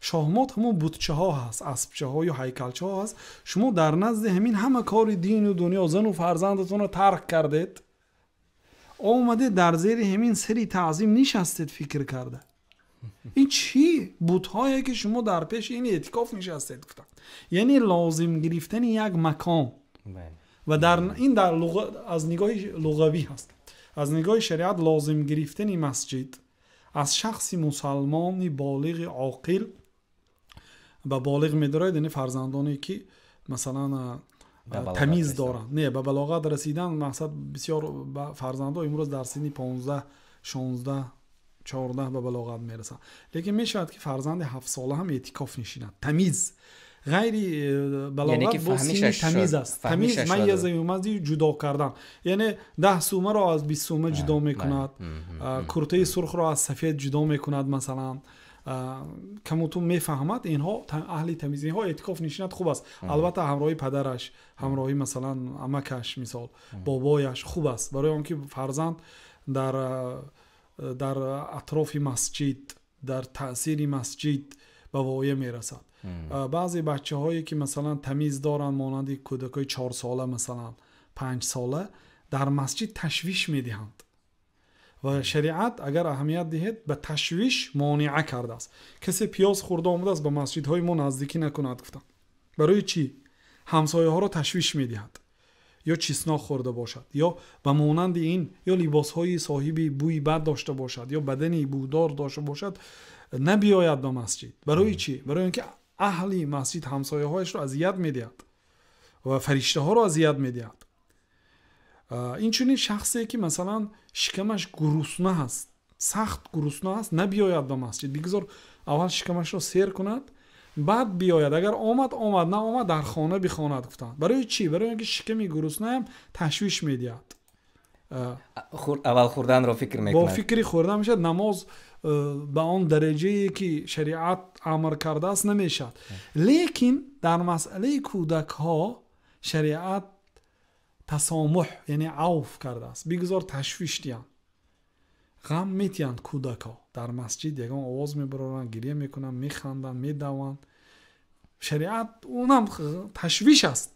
Шоҳмот ҳамон бутчаҳо ҳаст, аспчаҳо ё ҳайкалчаҳо ҳаст. Шумо дар назди ҳамин ҳама кори дину дунё, зану фарзандатонро тарк кардед, омадед дар зери ҳамин сари таъзим нишастед фикр карда. Ин чӣ бутҳое ки шумо дар пеши ин эътикоф нишастед гуфтанд. Яъне лозим гирифтани як макон. Ва дар ин дар аз нигоҳи луғавӣ ҳаст. Аз нигоҳи шариат лозим гирифтани масҷид аз шахси мусалмони болиғи оқил ба болиғ медорад, яъне фарзандоне ки масалан тамиз доранд. Не, ба балоғат расидан мақсад бисёр фарзандо имрӯз дар синни 15, 16, 14 ба балоғат мерасанд. Лекин мешавад ки фарзанди 7 сола ҳам эътикоф нишинад. Тамиз ғайри балоғат бо синни тамиз аст. Тамиз майязаю мази ҷудо кардан. Яъне 10 сумаро аз 20 сума ҷудо мекунад, куртаи сурхро аз сафед ҷудо мекунад масалан. Камутун мефаҳмад, инҳо аҳли тамиз, инҳо эътикоф нишинад хуб аст. Албатта ҳамроҳи падараш, ҳамроҳи масалан амакаш, мисол бобояш хуб аст, барои он ки фарзанд дар атрофи масҷид, дар таъсири масҷид ба воя мерасад. Баъзе бачаҳое ки масалан тамиз доранд, монанди кӯдакои 4 сола масалан 5 сола, дар масҷид ташвиш медиҳанд. Ва шариат агар аҳамият диҳед ба ташвиш монеа кардааст. Касе пиёз хӯрда омадааст, ба масҷидҳои мо наздикӣ накунад гуфтанд. Барои чӣ? Ҳамсояҳоро ташвиш медиҳад. Ё чеснок хӯрда бошад, ё ба монанди ин, ё либосҳои соҳиби бӯи бад дошта бошад, ё бадани бӯдор дошта бошад, набиёяд ба масҷид. Барои чӣ? Барои он ки аҳли масҷид ҳамсояҳояшро азият медиҳад ва фариштаҳоро азият медиҳад. Инчунин шахсе ки масалан шикамаш гурусна аст, сахт гурусна аст, набиёяд ба масҷид. Бигзор аввал шикамашро сер кунад, баъд биёяд. Агар омад, омад, наомад, дар хона бихонад гуфтанд. Барои чӣ? Барои он ки шиками гуруснаам ташвиш медиҳад. Аввал хӯрданро фикр мекунад. Бо фикри хӯрдан мешавад. Намоз ба он дараҷае ки шариат амр кардааст намешавад. Лекин дар масъалаи кӯдакҳо шариат тасомуҳ, яъне авф кардааст. Бигзор ташвиш диҳанд, ғам метиҳанд кӯдакҳо. Дар масҷид ягон овоз мебароранд, гиря мекунанд, механданд, медаванд. Шариат унам ташвиш аст.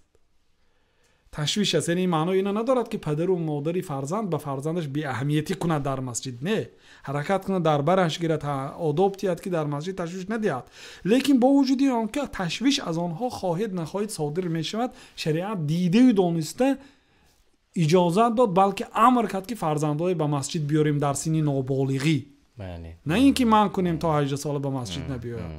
Ташвиш аст. Яъне маънои ина надорад ки падару модари фарзанд ба фарзандаш беаҳамиятӣ кунад дар масҷид. Не, ҳаракат кунад, дар бараш гирад, одоб тиҳад ки дар масҷид ташвиш надиҳад. Лекин бо вуҷуди он ки ташвиш аз онҳо хоҳед нахоҳед содир мешавад, шариат дидаю дониста иҷозат дод, балки амр кард ки фарзандҳое ба масҷид биёрем дар синни ноболиғӣ. На ин ки манъ кунем то 18 сола ба масҷид набиёяд,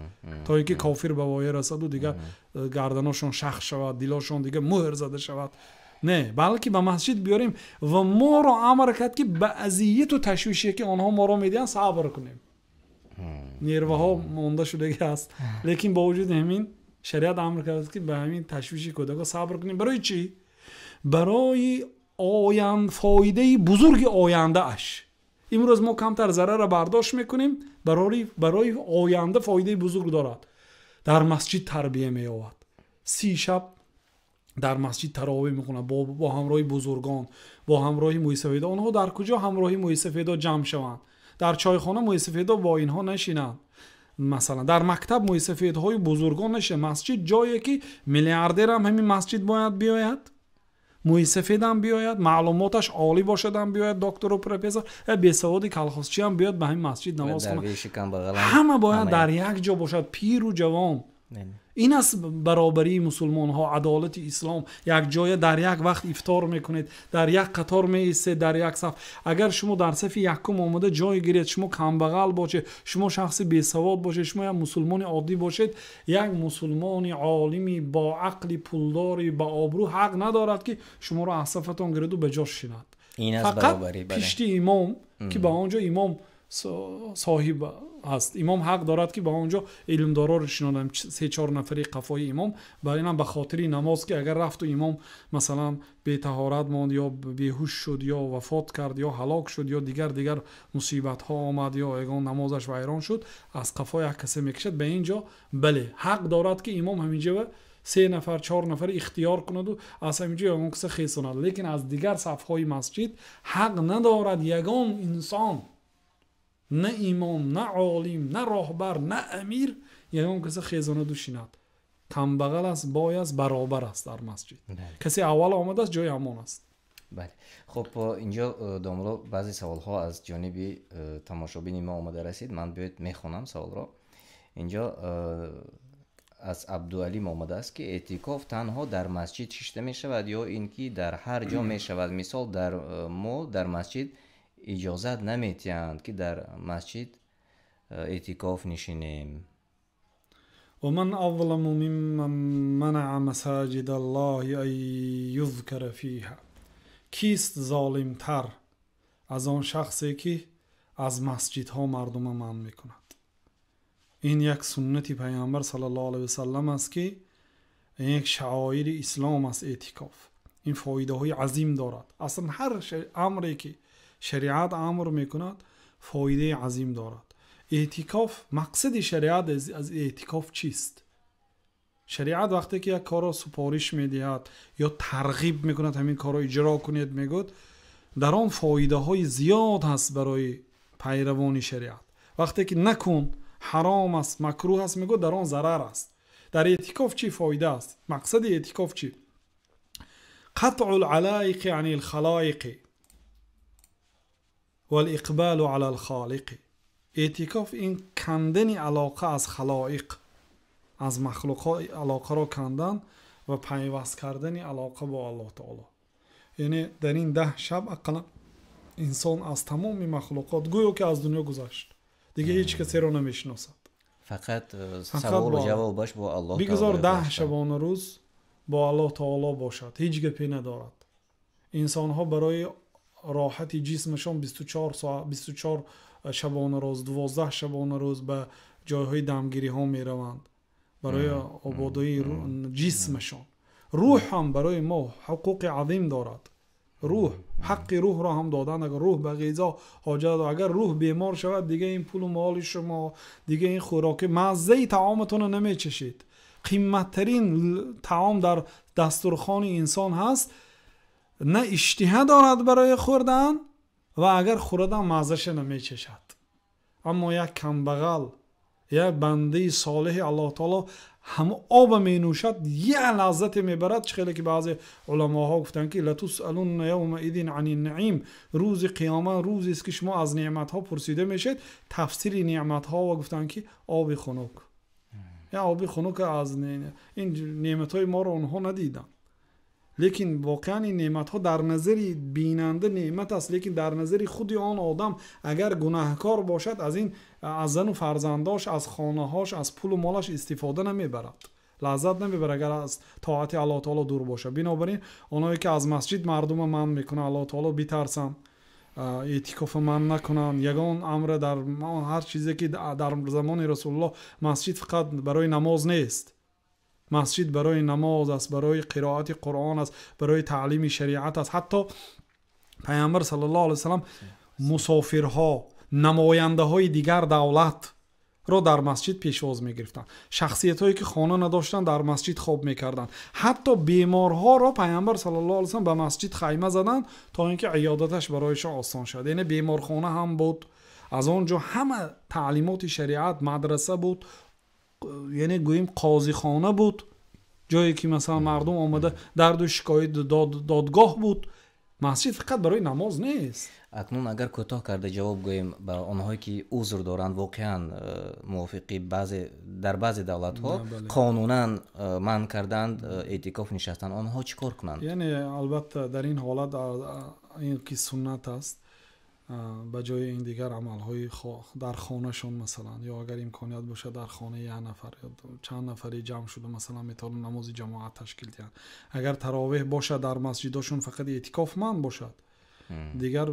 то ин ки кофир ба воя расаду дигар гарданошон шах шавад, дилошон дигар муҳр зада шавад. Не, балки ба масҷид биёрем ва моро амр кард ки ба азияту ташвише ки онҳо моро медиҳанд сабр кунем. Нерваҳо монда шудагӣ аст, лекин бо вуҷуди ҳамин шариат амр кард ки ба ҳамин ташвиши кӯдакҳо сабр кунем. Барои чӣ? Барои фоидаи бузурги ояндааш. Имрӯз мо камтар зарарро бардошт мекунем, барои оянда фоидаи бузург дорад. Дар масҷид тарбия меёбад. 30 шаб дар масҷид таровеҳ мехонад бо ҳамроҳи бузургон, бо ҳамроҳи мӯйсафедо. Онҳо дар куҷо ҳамроҳи мӯйсафедо ҷамъ шаванд? Дар чойхона мӯйсафедо бо инҳо нашинанд. Масалан, дар мактаб мӯйсафедҳои бузургон нашинанд. Масҷид ҷое ки миллиардерам ҳамин масҷид бояд биёяд, мӯйсафедам биёяд, маълумоташ олӣ бошадам биёяд, доктору профессор, бесаводи калхозчиам биёяд ба ҳамин масҷид намоз хонад. Ҳама бояд дар як ҷо бошад, пиру ҷавон. Ин аст баробарии мусулмонҳо, адолати ислом. Як ҷоя дар як вақт ифтор мекунед, дар як қатор меистед, дар як саф. Агар шумо дар сафи якум омада ҷой гиред, шумо камбағал бошед, шумо шахси бесавод бошед, шумо як мусулмони оддӣ бошед, як мусулмони олими бо ақли пулдори ба обрӯ ҳақ надорад ки шуморо аз сафатон гираду ба ҷо шинад. Фақат пишти имом ки ба он ҷо имом соҳиб аст. Имом ҳақ дорад ки ба он ҷо илмдороро шинонад, 3-4 нафари қафои имом. Бар инам ба хотири намоз ки агар рафту имом масалан бетаҳорат монд ё беҳуш шуд ё вафот кард ё ҳалок шуд ё дигар мусибатҳо омад ё ягон намозаш вайрон шуд, аз қафо як касе мекашад ба ин ҷо. Бале, ҳақ дорад ки имом ҳамин ҷо Се нафар, чор нафар ихтиёр кунаду аз ҳамин ҷо ягон каса хесонад. Лекин аз дигар сафҳои масҷид ҳақ надорад ягон инсон, на имом, на олим, на роҳбар, на амир ягон каса хезонаду шинад. Камбағал аст, бой аст, баробар аст дар масҷид. Касе аввал омадааст, ҷои ҳамон аст. Бале. Хуб, инҷо домло баъзе саволҳо аз ҷониби тамошобини мо омада расид. Ман биёед мехонам саволро. Инҷо аз Абдуалим омадааст, ки эътикоф танҳо дар масҷид шишта мешавад ё ин ки дар ҳар ҷо мешавад? Мисол, дар мо дар масҷид иҷозат наметиҳанд, ки дар масҷид эътикоф нишинем. ومن أظلم ممن منع مساجد الله أن يذكر فيها. Кист золимтар аз он шахсе, ки аз масҷидҳо мардума манъ мекунад? Ин як суннати Пайғамбар саллаллоҳу алайҳи васаллам аст, ки ин як шаоири ислом аст. Эътикоф ин фоидаҳои азим дорад. Аслан ҳар амре ки шариат амр мекунад, фоидаи азим дорад. Эътикоф, мақсади шариат аз эътикоф чист? Шариат вақте ки як корро супориш медиҳад ё тарғиб мекунад, ҳамин корро иҷро кунед мегӯяд, дар он фоидаҳои зиёд ҳаст барои пайравони шариат. Вақте ки накун, ҳаром аст, макрӯҳ аст мегӯяд, дар он зарар аст. Дар эътикоф чӣ фоида аст? Мақсади эътикоф чӣ? Қатъу л-алайқи ани л-халоиқи вал-иқбалу ала л-холиқи. Эътикоф ин кандани алоқа аз халоиқ, аз махлуқҳо алоқаро кандан ва пайваст кардани алоқа бо Аллоҳ таоло. Яъне дар ин 10 шаб ақаллан инсон аз тамоми махлуқот гӯё ки аз дунё гузашт, дигар ҳеҷ касеро намешиносад. Фақат саволу ҷавобаш бо Аллоҳ. Бигузор 10 шабона рӯз бо Аллоҳ таоло бошад, ҳеҷ гапе надорад. Инсонҳо барои роҳати ҷисмашон 24 соат, 24 шабона рӯз, 12 шабона рӯз ба ҷойҳои дамгириҳо мераванд барои ободии ҷисмашон. Рӯҳ ҳам барои мо ҳуқуқи азим дорад. Рӯҳ, ҳаққи рӯҳро ҳам додан. Агар рӯҳ ба ғизо ҳоҷат дорад, агар рӯҳ бемор шавад, дига ин пулу моли шумо, дига ин хӯроки, маззаи таоматонро намечашед. Қиматтарин таом дар дастурхони инсон ҳаст, на иштиҳа дорад барои хӯрдан ва агар хӯрадам маззаша намечашад. Аммо як камбағал, як бандаи солеҳи Аллоҳ таоло ҳама оба менӯшад, як лаззате мебарад. Чӣ хеле ки баъзе уламоҳо гуфтанд, ки латусалунна явмаидин ани наим, рӯзи қиёмат рӯзест, ки шумо аз неъматҳо пурсида мешавед. Тафсири неъматҳо ва гуфтанд, ки оби хунук, я оби хунук аз ин неъматҳои моро онҳо надиданд. Лекин воқеан ин неъматҳо дар назари бинанда неъмат аст, лекин дар назари худи он одам агар гунаҳкор бошад, аз ин аз зану фарзандош, аз хонаҳош, аз пулу молаш истифода намебарад, лаззат намебарад, агар аз тоати Аллоҳ таоло дур бошад. Бинобар ин оное ки аз масҷид мардума манъ мекунанд, Аллоҳ таоло битарсанд, эътикофа манъ накунанд. Ягон амре дар ҳар чизе ки дар замони Расулуллоҳ масҷид фақат барои намоз нест, масҷид барои намоз аст, барои қироати Қуръон аст, барои таълими шариат аст. Ҳатто Пайғамбар саллаллоҳу алайҳи васаллам мусофирҳо, намояндаҳои дигар давлатро дар масҷид пешвоз мегирифтанд. Шахсиятҳое ки хона надоштанд, дар масҷид хоб мекарданд. Ҳатто беморҳоро Пайғамбар саллаллоҳу алайҳи васаллам ба масҷид хайма заданд, то ин ки иёдаташ барояшон осон шавад. Яъне беморхона ҳам буд, аз он ҷо ҳама таълимоти шариат, мадраса буд, яъне гӯем қозихона буд, ҷое ки масалан мардум омада дарду шикоят, додгоҳ буд. Масҷид фақат барои намоз нест. Акнун агар кӯтоҳ карда ҷавоб гӯем ба онҳое ки узр доранд, воқеан мувофиқи баъзе дар баъзе давлатҳо қонунан манъ карданд эътикоф нишастан, онҳо чӣ кор кунанд? Яъне албатта дар ин ҳолат ин ки суннат аст, ба ҷои ин дигар амалҳои дар хонашон масалан, ё агар имконият бошад дар хонаи як нафар ё чанд нафари ҷамъ шуда масалан метавонанд намози ҷамоат ташкил диҳанд. Агар таровеҳ бошад дар масҷидошон фақат эътикоф манъ бошад, дигар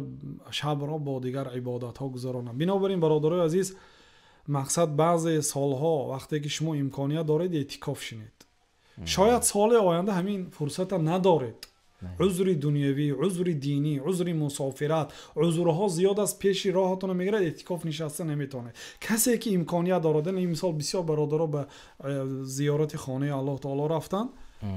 шабро бо дигар ибодатҳо гузаронанд. Бинобар ин бародарои азиз, мақсад баъзе солҳо вақте ки шумо имконият доред эътикоф шинед, шояд соли оянда ҳамин фурсата надоред. Узри дунявӣ, узри динӣ, узри мусофират, узрҳо зиёд аст, пеши роҳатонро мегирад, эътикоф нишаста наметавонед. Касе ки имконият дорад, ин мисол бисёр бародаро ба зиёрати хонаи Аллоҳ таоло рафтанд,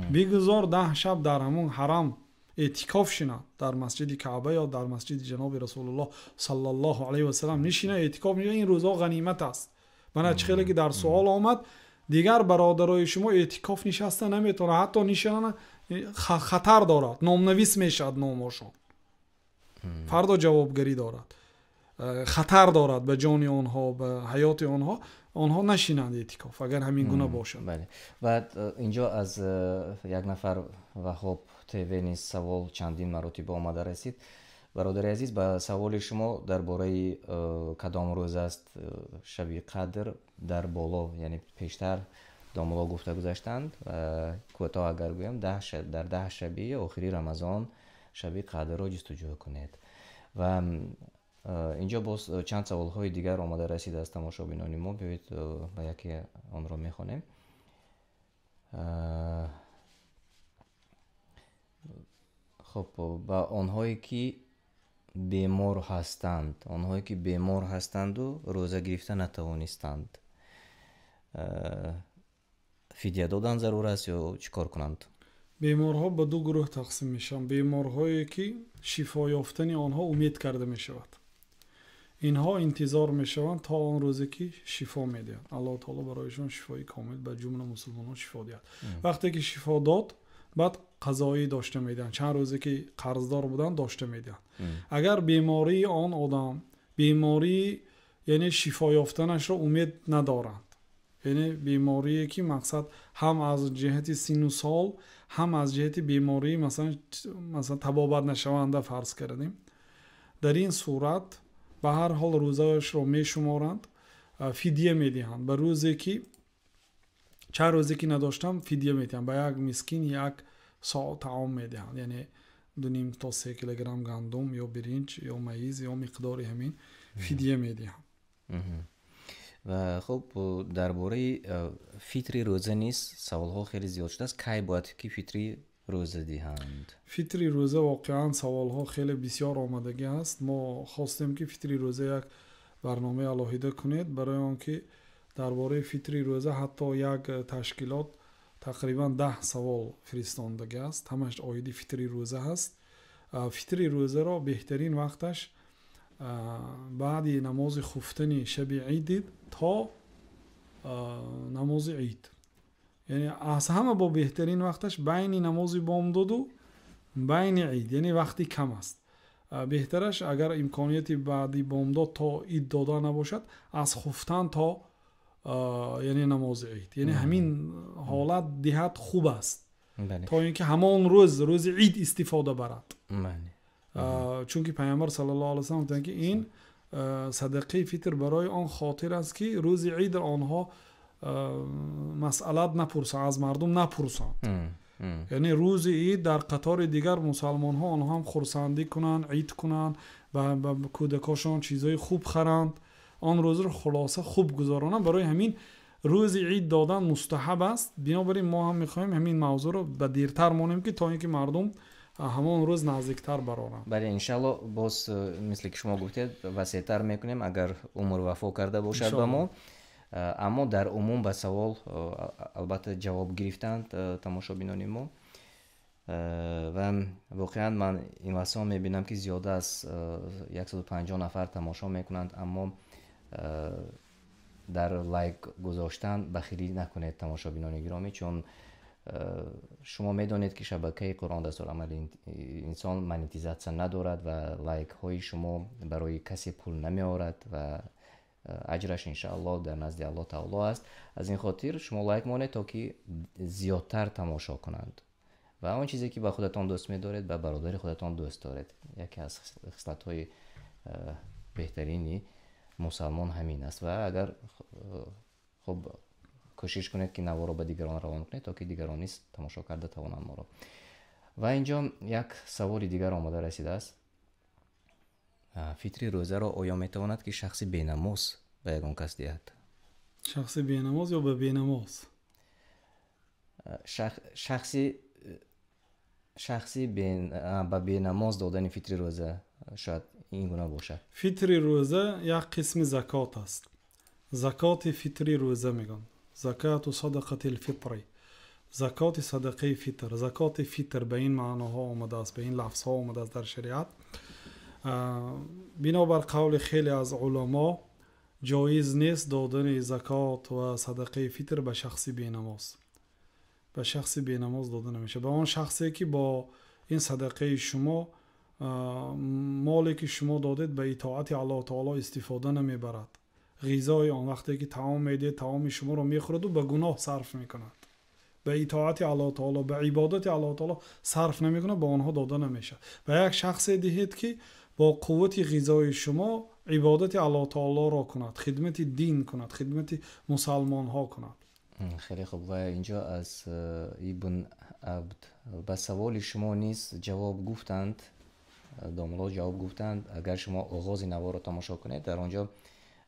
бигузор 10 шаб дар ҳамон ҳарам эътикоф шинад, дар масҷиди Каъба ё дар масҷиди ҷаноби Расулуллоҳ саллаллоҳу алайҳи васаллам нишина, эътикоф нишина. Ин рӯзҳо ғанимат аст. Мана чӣ хеле ки дар суол омад, дигар бародарои шумо эътикоф нишаста наметавонад, ҳатто нишинана хатар дорад, номнавис мешавад номошон, фардо ҷавобгарӣ дорад, хатар дорад ба ҷони онҳо, ба ҳаёти онҳо. Онҳо нашинанд эътикоф агар ҳамин гуна бошад. Бале. Баъд инҷо аз як нафар Ваҳоб ТВ низ савол чандин маротиба омада расид. Бародари азиз, ба саволи шумо дар бораи кадом рӯз аст шаби қадр дар боло, яъне пештар домулло гуфта гузаштанд, кӯтоҳ агар гӯям, дар 10 шаби охири Рамазон шаби қадрро ҷустуҷӯ кунед. Ва инҷо боз чанд саволҳои дигар омада расид аз тамошобинони мо. Биёед ба яке онро мехонем. Хоб, ба онҳое ки бемор ҳастанд, онҳое ки бемор ҳастанду рӯза гирифта натавонистанд, фидия додан зарур аст ё чӣ кор кунанд? Беморҳо ба ду гурӯҳ тақсим мешаванд. Беморҳое ки шифо ёфтани онҳо умед карда мешавад, инҳо интизор мешаванд то он рӯзе ки шифо медиҳад. Аллоҳ таоло барояшон шифои комил ба ҷумла мусулмонон шифо диҳад. Вақте ки шифо дод, баъд қазоӣ дошта медиҳанд, чанд рӯзе ки қарздор буданд дошта медиҳанд. Агар бемории он одам бемории яъне шифо ёфтанашро умед надоранд, яъне беморие ки мақсад ҳам аз ҷиҳати сину сол, ҳам аз ҷиҳати бемории масалан табобат нашаванда фарз кардем, дар ин сурат ба ҳар ҳол рӯзаашро мешуморанд, фидия медиҳанд. Ба рӯзе ки чанд рӯзе ки надоштам фидия медиҳанд, ба як мискин як соат таом медиҳанд, яъне 2.5 то 3 килограмм гандум ё биринҷ ё маиз ё миқдори ҳамин фидия медиҳанд. Ва хуб, дар бораи фитри рӯза низ саволҳо хеле зиёд шудааст. Кай бояд ки фитри рӯза диҳанд? Фитри рӯза воқеан саволҳо хеле бисёр омадагӣ аст. Мо хостем ки фитри рӯза як барномаи алоҳида кунед, барои он ки дар бораи фитри рӯза ҳатто як ташкилот тақрибан 10 савол фиристондагӣ аст, ҳамаш оиди фитри рӯза ҳаст. Фитри рӯзаро беҳтарин вақташ баъди намози хуфтани шаби ид то намози ид, яъне аз ҳама бо беҳтарин вақташ байни намози бомдоду байни ид, яъне вақти кам аст. Беҳтараш агар имконияти баъди бомдод то ид дода набошад, аз хуфтан то яъне намози ид, яъне ҳамин ҳолат диҳат хуб аст, то ин ки ҳамон рӯз рӯзи ид истифода барад. Чунки Пайғамбар саллаллоҳу алайҳи васаллам гуфтанд ки ин садақаи фитр барои он хотир аст ки рӯзи ид онҳо масъалат напурсанд, аз мардум напурсанд. Яъне рӯзи ид дар қатори дигар мусалмонҳо онҳо ҳам хурсандӣ кунанд, ид кунанд, ба кӯдакошон чизҳои хуб харанд, он рӯзро хулоса хуб гузаронанд. Барои ҳамин рӯзи ид додан мустаҳаб аст. Бинобар ин мо ҳам мехоҳем ҳамин мавзӯъро ба дертар монем ки то ин ки мардум ҳамон рӯз наздиктар бароранд. Бале, иншаллоҳ боз мисли ки шумо гуфтед васеътар мекунем агар умр вафо карда бошад ба мо. Аммо дар умум ба савол албатта ҷавоб гирифтанд тамошобинони мо. Ва воқеан ман ин лаҳзаҳо мебинам ки зиёда аз 150 нафар тамошо мекунанд, аммо дар лайк гузоштан бахилӣ накунед тамошобинони гиромӣ, чун шумо медонед ки шабакаи Қуръон дастурамали инсон монетизатсия надорад ва лайкҳои шумо барои касе пул намеорад ва аҷраш иншааллоҳ дар назди Аллоҳ таоло аст. Аз ин хотир шумо лайк монед то ки зиёдтар тамошо кунанд ва он чизе ки ба худатон дӯст медоред ба бародари худатон дӯст доред. Яке аз хислатҳои беҳтарини мусалмон ҳамин аст. Ва агар хуб кӯшиш кунед ки наворо ба дигарон равон кунед то ки дигарон низ тамошо карда тавонанд моро. Ва инҷо як саволи дигар омада расидааст. Фитри рӯзаро оё метавонад ки шахси бенамоз ба ягон кас диҳад? Шахси бенамоз ё ба бенамоз? Шахси Шахси ба бенамоз додани фитри рӯза шояд ин гуна бошад. Фитри рӯза як қисми закот аст. Закоти фитри рӯза мегӯянд. Закату садақатил фитри. Закоти садақаи фитр. Закоти фитр ба ин маъноҳо омадааст, ба ин лафзҳо омадааст дар шариат. Бинобар қавли хеле аз уламо ҷоиз нест додани закот ва садақаи фитр ба шахси бенамоз. Ба шахси бенамоз дода намешавад. Ба он шахсе ки бо ин садақаи шумо моле ки шумо додед ба итоати Аллоҳ таоло истифода намебарад. Ғизои он вақте ки таом медиҳед, таоми шуморо мехӯраду ба гуноҳ сарф мекунад. Ба итоати Аллоҳ таоло, ба ибодати Аллоҳ таоло сарф намекунад, ба онҳо дода намешавад. Ба як шахсе диҳед ки бо қуввати ғизои шумо ибодати Аллоҳ таолоро кунад, хидмати дин кунад, хидмати мусалмонҳо кунад. Хеле хуб. Ва инҷо аз Ибн Абд ба саволи шумо низ ҷавоб гуфтанд, домло ҷавоб гуфтанд. Агар шумо оғози наворро тамошо кунед, дар он ҷо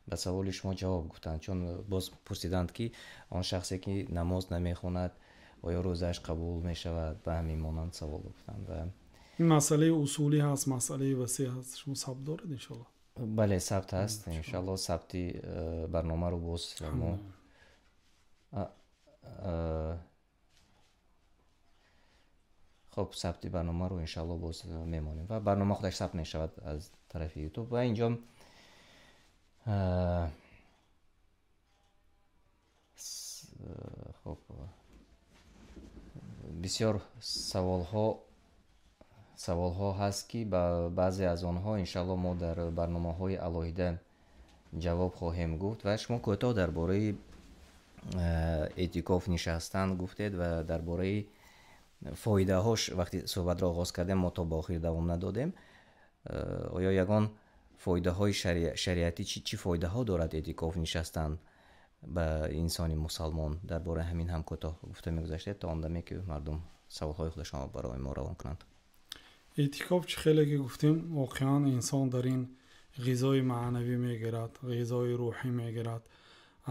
ба саволи шумо ҷавоб гуфтанд, чун боз пурсиданд ки он шахсе ки намоз намехонад оё рӯзааш қабул мешавад, ба ҳамин монанд савол гуфтанд. Ва ин масъалаи усулӣ ҳаст, масъалаи васеъ ҳаст. Шумо сабт доред иншоаллоҳ? Бале, сабт ҳаст иншоаллоҳ. Сабти барномаро боз мо хоб сабти барномаро иншоаллоҳ боз мемонем ва барнома худаш сабт мешавад аз тарафи YouTube. Ва инҷо хоб бисёр саволҳо ҳаст ки ба баъзе аз онҳо иншоаллоҳ мо дар барномаҳои алоҳида ҷавоб хоҳем гуфт. Ва шумо кӯтоҳ дар бораи эътикоф нишастан гуфтед ва дар бораи фоидаҳош вақти суҳбатро оғоз кардем, мо то ба охир давом надодем. Оё ягон фоидаҳои шариатӣ чӣ фоидаҳо дорад эътикоф нишастан ба инсони мусалмон? Дар бораи ҳамин ҳам кӯтоҳ гуфта мегузаштед то он даме ки мардум саволҳои худашонро барои мо равон кунанд. Эътикоф чӣ хеле ки гуфтем, воқеан инсон дар ин ғизои маънавӣ мегирад, ғизои рӯҳӣ мегирад,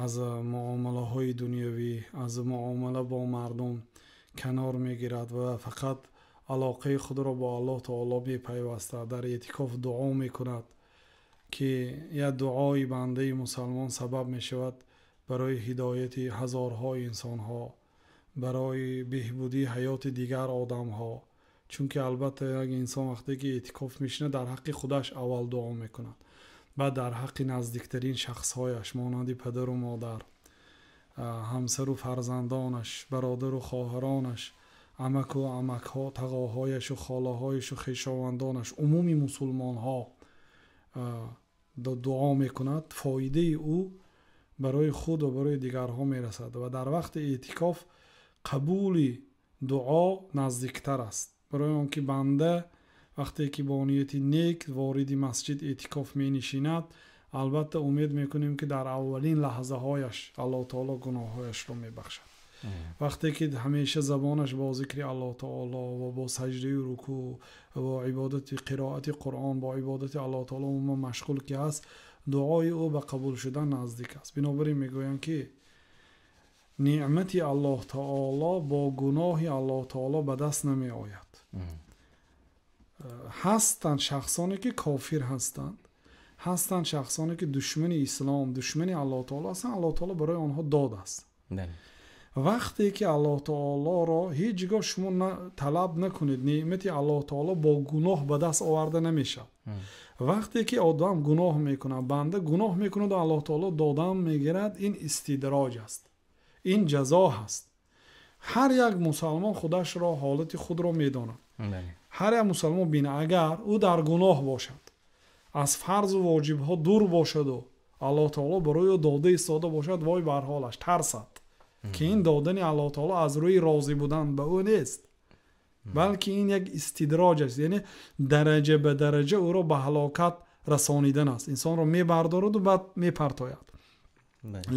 аз муомилаҳои дунявӣ, аз муомила бо мардум канор мегирад ва фақат алоқаи худро бо Аллоҳ таоло мепайвастад. Дар эътикоф дуо мекунад ки як дуои бандаи мусалмон сабаб мешавад барои ҳидояти ҳазорҳо инсонҳо, барои беҳбудии ҳаёти дигар одамҳо. Чунки албатта як инсон вақте ки эътикоф мешинад, дар ҳаққи худаш аввал дуо мекунад, баъд дар ҳаққи наздиктарин шахсҳояш монанди падару модар, ҳамсару фарзандонаш, бародару хоҳаронаш, амаку амакҳо, тағоҳояшу холаҳояшу хешовандонаш, умуми мусулмонҳо дуо мекунад. Фоидаи ӯ барои худ ва барои дигарҳо мерасад ва дар вақти эътикоф қабули дуо наздиктар аст. Барои он ки банда вақте ки бо нияти нек вориди масҷид эътикоф менишинад, албатта умед мекунем ки дар аввалин лаҳзаҳояш Аллоҳ таоло гуноҳҳояшро мебахшад. Вақте ки ҳамеша забонаш бо зикри Аллоҳ таоло ва бо саҷдаю рукӯъ ва бо ибодати қироати Қуръон, бо ибодати Аллоҳ таоло умуман машғул ки аст, дуои ӯ ба қабул шудан наздик аст. Бинобар ин мегӯянд ки неъмати Аллоҳ таоло бо гуноҳи Аллоҳ таоло ба даст намеояд. Ҳастанд шахсоне ки кофир ҳастанд, ҳастанд шахсоне ки душмани ислом, душмани Аллоҳ таоло ҳастанд. Аллоҳ таоло барои онҳо дод аст. Вақте ки Аллоҳ таолоро ҳеҷ гоҳ шумо талаб накунед, неъмати Аллоҳ таоло бо гуноҳ ба даст оварда намешавад. Вақте ки одам гуноҳ мекунад, банда гуноҳ мекунад ва Аллоҳ таоло додам мегирад, ин истидроҷ аст, ин ҷазо ҳаст. Ҳар як мусалмон худашро, ҳолати худро медонад. Ҳар як мусалмон бина, агар ӯ дар гуноҳ бошад, аз фарзу воҷибҳо дур бошаду Аллоҳ таоло барои ӯ дода истода бошад, вой бар ҳолаш, тарсад ки ин додани Аллоҳ таоло аз рӯи розӣ будан ба ӯ нест, балки ин як истидроҷ аст, яъне дараҷа ба дараҷа ӯро ба ҳалокат расонидан аст. Инсонро мебардораду баъд мепартояд.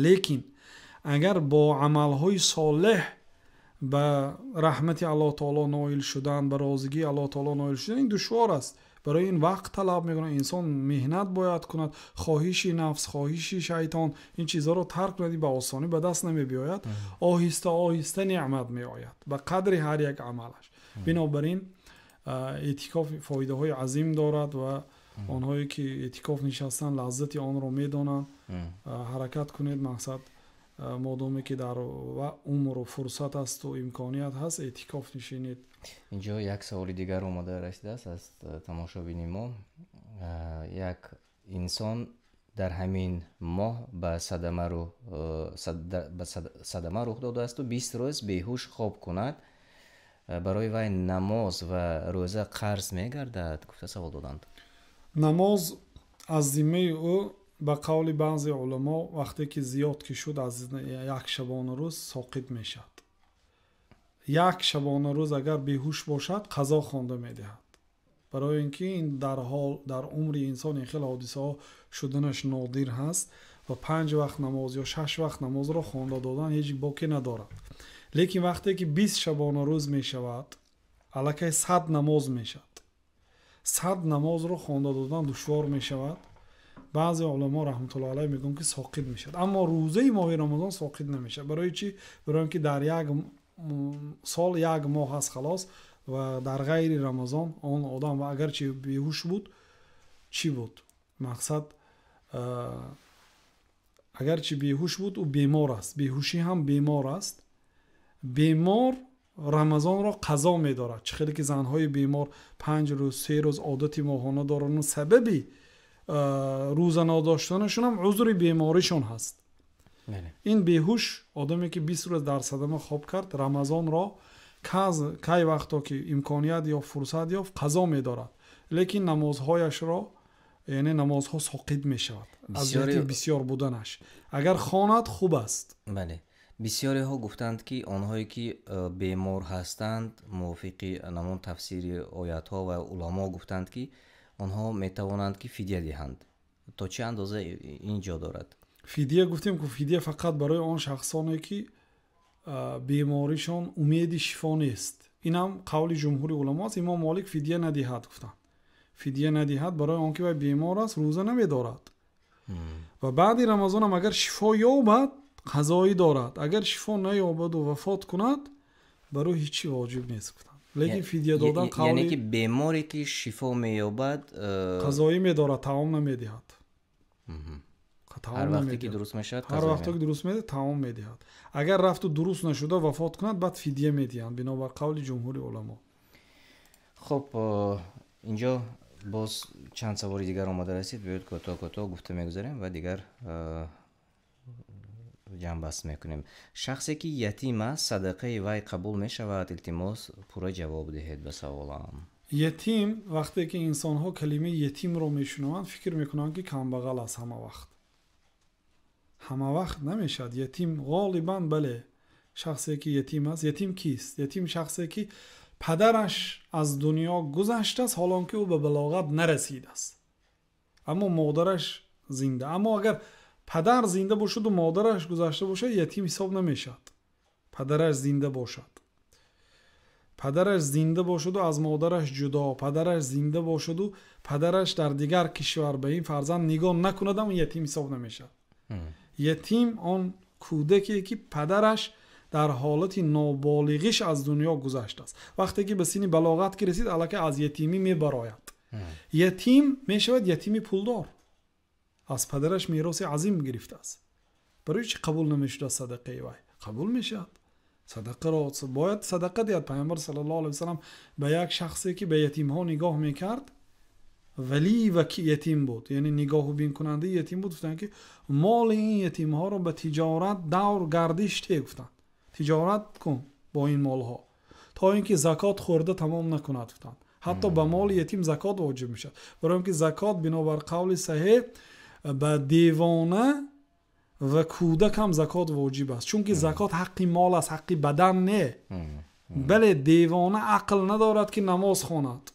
Лекин агар бо амалҳои солеҳ ба раҳмати Аллоҳ таоло ноил шудан, ба розигии Аллоҳ таоло ноил шудан, ин душвор аст. Барои ин вақт талаб мекунад, инсон меҳнат бояд кунад, хоҳиши нафс, хоҳиши шайтон, ин чизҳоро тарк кунад, ба осонӣ ба даст намебиёяд. Оҳиста оҳиста неъмат меояд ба қадри ҳар як амалаш. Бинобар ин эътикоф фоидаҳои азим дорад ва онҳое ки эътикоф нишастанд лаззати онро медонанд. Ҳаракат кунед, мақсад модоме ки дар умру фурсат аст ва имконият ҳаст, эътикоф нишинед. Инҷо як саволи дигар омада расидааст аз тамошобини мо. Як инсон дар ҳамин моҳ ба садама рух додаасту 20 рӯз беҳуш хоб кунад, барои вай намоз ва рӯза қарз мегардад? Гуфта савол доданд. Намоз аз зиммаи ӯ ба қавли баъзе уламо вақте ки зиёд ки шуд аз як шабонарӯз соқит мешавад. Як шабонарӯз агар беҳуш бошад, қазо хонда медиҳад. Барои ин ки ин дар ҳол дар умри инсон ин хел ҳодисаҳо шуданаш нодир ҳаст ва 5 вақт намоз ё 6 вақт намозро хонда додан ҳеҷ боке надорад. Лекин вақте ки 20 шабонарӯз мешавад, аллакай 100 намоз мешавад. 100 намозро хонда додан душвор мешавад. Баъзе уламо раҳматуллоҳи алайҳ мегӯянд ки соқит мешавад, аммо рӯзаи моҳи Рамазон соқит намешавад. Барои чӣ? Барои ин ки дар як сол як моҳ ҳаст халос ва дар ғайри Рамазон он одам ва агарчи беҳуш буд, чӣ буд? Мақсад агарчи беҳуш буд, ӯ бемор аст. Беҳушӣ ҳам бемор аст. Бемор Рамазонро қазо медорад. Чӣ хеле ки занҳои бемор 5 рӯз, 3 рӯз одати моҳона доранд, сабаби рӯза надоштанашон ҳам узри беморишон ҳаст. Ин беҳуш одаме ки 20 рӯз дар садама хоб кард, Рамазонро кай вақто ки имконият ё фурсат ёфт, қазо медорад. Лекин намозҳояшро, яъне намозҳо соқит мешавад аз ҷиҳати бисёр буданаш. Агар хонад хуб аст. Бале. Бисёриҳо гуфтанд ки онҳое ки бемор ҳастанд, мувофиқи ҳамон тафсири оятҳо ва уламо гуфтанд ки онҳо метавонанд ки фидия диҳанд. То чӣ андоза ин ҷо дорад? Фидия гуфтем ки фидия фақат барои он шахсоне ки беморишон умеди шифо нест. Инам қавли ҷумҳури уламо аст. Имом Молик фидия надиҳад гуфтанд. Фидия надиҳад барои он ки вай бемор аст, рӯза намедорад. Ва баъди Рамазон ҳам агар шифо ёбад, қазоӣ дорад. Агар шифо наёбаду вафот кунад, барои ҳеҷ чӣ воҷиб нест гуфтанд. Лекин фидия додан қавли, яъне ки беморе ки шифо меёбад, қазоӣ медорад, таом намедиҳад. Ҳар вақте ки дуруст мешавад, ҳар вақте ки дуруст мешавад, таом медиҳад. Агар рафту дуруст нашуда вафот кунад, баъд фидия медиҳанд, бинобар қавли ҷумҳури уламо. Хуб, инҷо боз чанд саволи дигар омада расид. Биёед кӯтоҳ кӯтоҳ гуфта мегузарем ва дигар ҷамъбаст мекунем. Шахсе ки ятим аст, садақаи вай қабул мешавад? Илтимос, пурра ҷавоб диҳед ба саволам. Ятим, вақте ки инсонҳо калимаи ятимро мешунаванд, фикр мекунанд ки камбағал аст ҳама вақт. Ҳама вақт намешавад. Ятим ғолибан, бале, шахсе ки ятим аст. Ятим кист? Ятим шахсе ки падараш аз дунё гузаштааст, ҳолон ки ӯ ба балоғат нарасидааст, аммо модараш зинда. Аммо агар падар зинда бошад ва модараш гузашта бошад, ятим ҳисоб намешавад. Падараш зинда бошад, падараш зинда бошад ва аз модараш ҷудо, падараш зинда бошад ва падараш дар дигар кишвар ба ин фарзанд нигоҳ накунад, ҳам ятим ҳисоб намешавад. Ятим он кӯдаке ки падараш дар ҳолати ноболиғиш аз дунё гузаштааст. Вақте ки ба синни балоғат ки расид, аллакай аз ятимӣ мебарояд. Ятим мешавад ятими пулдор, аз падараш мероси азим гирифтааст. Барои чӣ қабул намешудааст садақаи вай? Қабул мешавад. Садақаро бояд садақа диҳад. Пайғамбар саллаллоҳу алайҳи васаллам ба як шахсе ки ба ятимҳо нигоҳ мекард, валӣ ва ятим буд, яъне нигоҳу бинкунандаи ятим буд, гуфтанд ки моли ин ятимҳоро ба тиҷорат давр гардиш те, гуфтанд. Тиҷорат кун бо ин молҳо то ин ки закот хӯрда тамом накунад, гуфтанд. Ҳатто ба моли ятим закот воҷиб мешавад. Барои ин ки закот бинобар қавли саҳеҳ ба девона ва кӯдак ҳам закот воҷиб аст, чунки закот ҳаққи мол аст, ҳаққи бадан не. Бале, девона ақл надорад ки намоз хонад,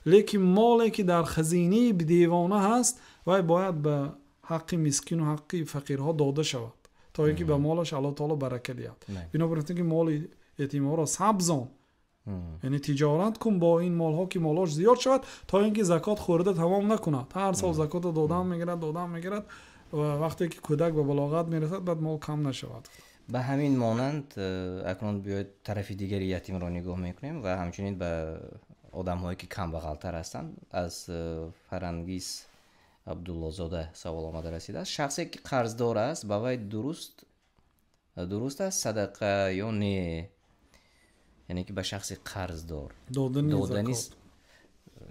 лекин моле ки дар хазинаи девона ҳаст, вай бояд ба ҳаққи мискину ҳаққи фақирҳо дода шавад, то ин ки ба молаш Аллоҳ таоло барака диҳад. Бинобар ин ки моли ятимҳоро сабзон, яъне тиҷорат кун бо ин молҳо ки молош зиёд шавад, то ин ки закот хӯрда тамом накунад. Ҳар сол закотро додан мегирад, додан мегирад ва вақте ки кӯдак ба балоғат мерасад, баъд мол кам нашавад. Ба ҳамин монанд акнун биёед тарафи дигари ятимро нигоҳ мекунем ва ҳамчунин ба одамҳое ки камбағалтар ҳастанд. Аз Фарангиз Абдуллозода савол омада расидааст. Шахсе ки қарздор аст, ба вай дуруст аст садақа ё не? Яъне ки ба шахси қарздор додани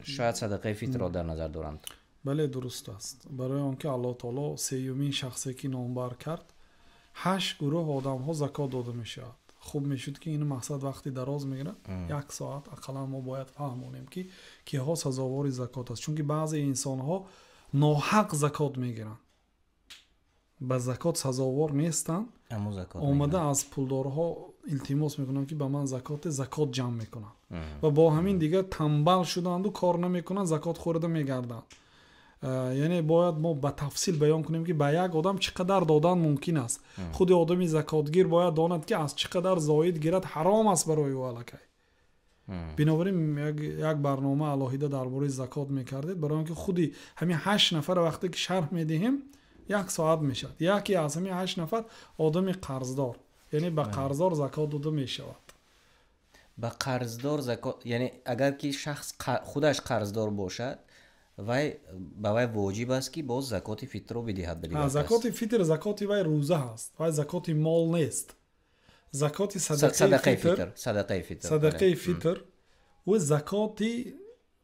шояд садақаи фитрро дар назар доранд. Бале, дуруст аст. Барои он ки Аллоҳ таоло сеюмин шахсе ки номбар кард, 8 гурӯҳ одамҳо закот дода мешавад. Хуб мешуд ки ин мақсад вақти дароз мегирад, 1 соат ақаллан мо бояд фаҳмонем ки киҳо сазовори закот аст. Чунки баъзе инсонҳо ноҳақ закот мегиранд, ба закот сазовор нестанд, омада аз пулдорҳо илтимос мекунанд ки ба ман закот ҷамъ мекунанд ва бо ҳамин дигар тамбал шуданду кор намекунанд, закот хӯрда мегарданд. Яъне бояд мо ба тафсил баён кунем ки ба як одам чӣ қадар додан мумкин аст. Худи одами закотгир бояд донад ки аз чӣ қадар зоид гирад ҳаром аст барои ӯ аллакай. Бинобар ин як барнома алоҳида дар бораи закот мекардед, барои он ки худи ҳамин 8 нафар вақте ки шарҳ медиҳем 1 соат мешавад. Яке аз ҳамин 8 нафар одами қарздор, яъне ба қарздор закот дода мешавад. Ба қарздор закот, яъне агар ки шахс худаш қарздор бошад, вай ба вай воҷиб аст ки боз закоти фитрро бидиҳад. Закоти фитр закоти вай рӯза ҳаст, вай закоти мол нест. Закоти садақаи фитр, садақаи фитр ӯ закоти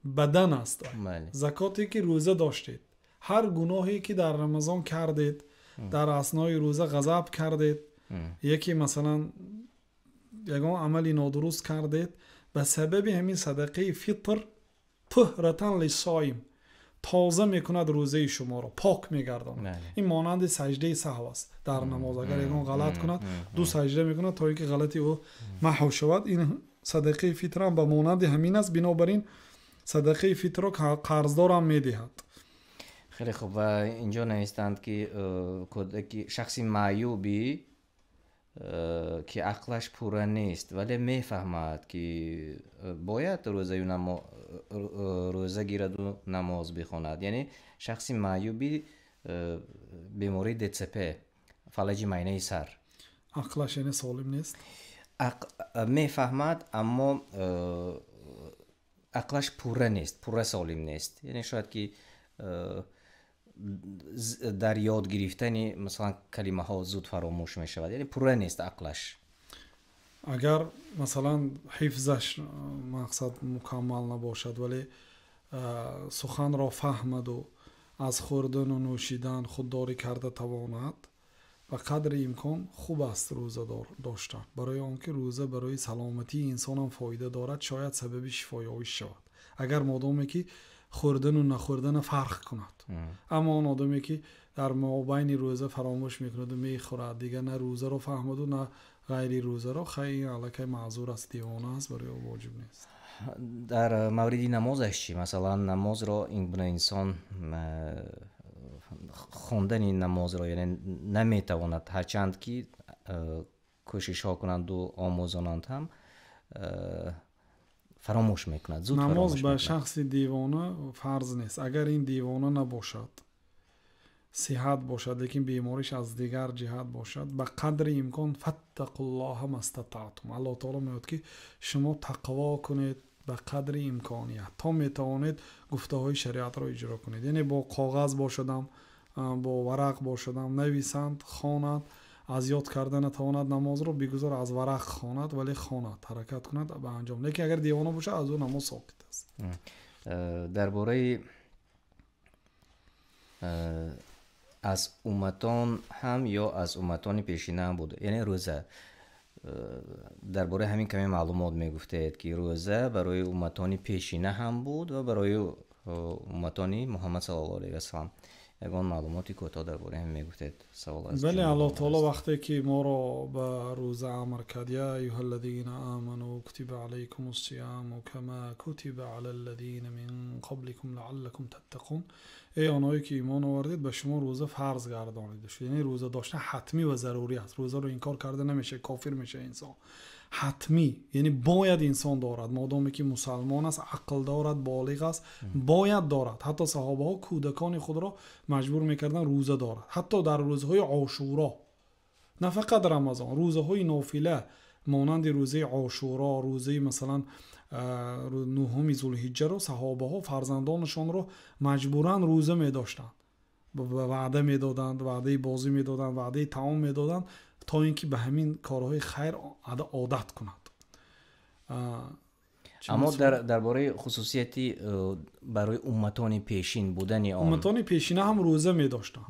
бадан аст. Закоте ки рӯза доштед, ҳар гуноҳе ки дар Рамазон кардед, дар аснои рӯза ғазаб кардед, яке масалан ягон амали нодуруст кардед, ба сабаби ҳамин садақаи фитр туҳратан лиссоим, тоза мекунад рӯзаи шуморо, пок мегардонад. Ин монанди саҷдаи саҳв аст дар намоз. Агар ягон ғалат кунад, 2 саҷда мекунад то ин ки ғалати ӯ маҳв шавад. Ин садақаи фитр ҳам ба монанди ҳамин аст. Бинобар ин садақаи фитрро қарздорам медиҳад. Хеле хуб. Ва инҷо навистанд ки кӯдаки шахси маъюбӣ ки ақлаш пурра нест, вале мефаҳмад ки бояд рӯза гираду намоз бихонад. Яъне шахси маъюби бемории ДЦП, фалаҷи майнаи сар. Ақлаш яъне солим нест? Мефаҳмад, аммо ақлаш пурра нест, пурра солим нест. Яъне шояд ки дар ёд гирифтани масалан калимаҳо зуд фаромӯш мешавад, яъне пурра нест ақлаш. Агар масалан ҳифзаш мақсад мукаммал набошад, вале суханро фаҳмаду аз хӯрдану нӯшидан худдорӣ карда тавонад, ба қадри имкон хуб аст рӯза доштан, барои он ки рӯза барои саломатии инсонам фоида дорад, шояд сабаби шифоёбӣ шавад, агар модоме ки хӯрдану нахӯрдана фарқ кунад. Аммо он одаме ки дар мобайни рӯза фаромӯш мекунаду мехӯрад, дигар на рӯзаро фаҳмаду на ғайри рӯзаро, хай ин аллакай маъзур аст, девона аст, барои ӯ воҷиб нест. Дар мавриди намозаш чӣ? Масалан намозро ин гуна инсон хондани намозро яъне наметавонад, ҳарчанд ки кӯшишҳо кунанду омӯзонанд ҳам фаромӯш мекунад, зуд фаромӯш намоз ба мекунад. Шахси девона фарз нест. Агар ин девона набошад, сиҳат бошад, лекин бемориш аз дигар ҷиҳат бошад, ба қадри имкон фаттақуллоҳа мастатаътум, Аллоҳ таоло мегӯяд ки шумо тақво кунед ба қадри имконият, то метавонед гуфтаҳои шариатро иҷро кунед. Яъне бо коғаз бошадам, бо варақ бошадам, нависанд, хонад, аз ёд карда натавонад намозро, бигузор аз варақ хонад, вале хонад, ҳаракат кунад ба анҷом. Лекин агар девона бошад, аз ӯ намоз соқит аст. Дар бораи аз умматон ҳам ё аз умматони пешина ҳам буд, яъне рӯза, дар бораи ҳамин каме маълумот мегуфтед ки рӯза барои умматони пешина ҳам буд ва барои умматони Муҳаммад саллаллоҳу алайҳи васаллам. Ягон маълумоти кӯтоҳ дар бораи ҳамин мегуфтед? Савол аз Бале, Аллоҳ таоло вақте ки моро ба рӯза амр кард, я аюҳаллазина аману кутиба алайкумус сияму кама кутиба алаллазина мин қабликум лааллакум таттақун, эй оное ки имон овардед, ба шумо рӯза фарз гардонида шуд. Яъне рӯза доштан ҳатмӣ ва зарурӣ аст. Рӯзаро инкор карда намешавад, кофир мешавад инсон. Ҳатмӣ, яъне бояд инсон дорад, модоме ки мусалмон аст, ақл дорад, болиғ аст, бояд дорад. Ҳатто саҳобаҳо кӯдакони худро маҷбур мекарданд рӯза дорад, ҳатто дар рӯзҳои Ошуро. На фақат Рамазон, рӯзаҳои нофила монанди рӯзаи Ошуро, рӯзаи масалан нуҳуми Зулҳиҷҷаро саҳобаҳо фарзандонашонро маҷбуран рӯза медоштанд, ваъда медоданд, ваъдаи бозӣ медоданд, ваъдаи таом медоданд, то ин ки ба ҳамин корҳои хайр одат кунад. Аммо дар бораи хусусияти барои умматони пешин будани он, умматони пешина ҳам рӯза медоштанд,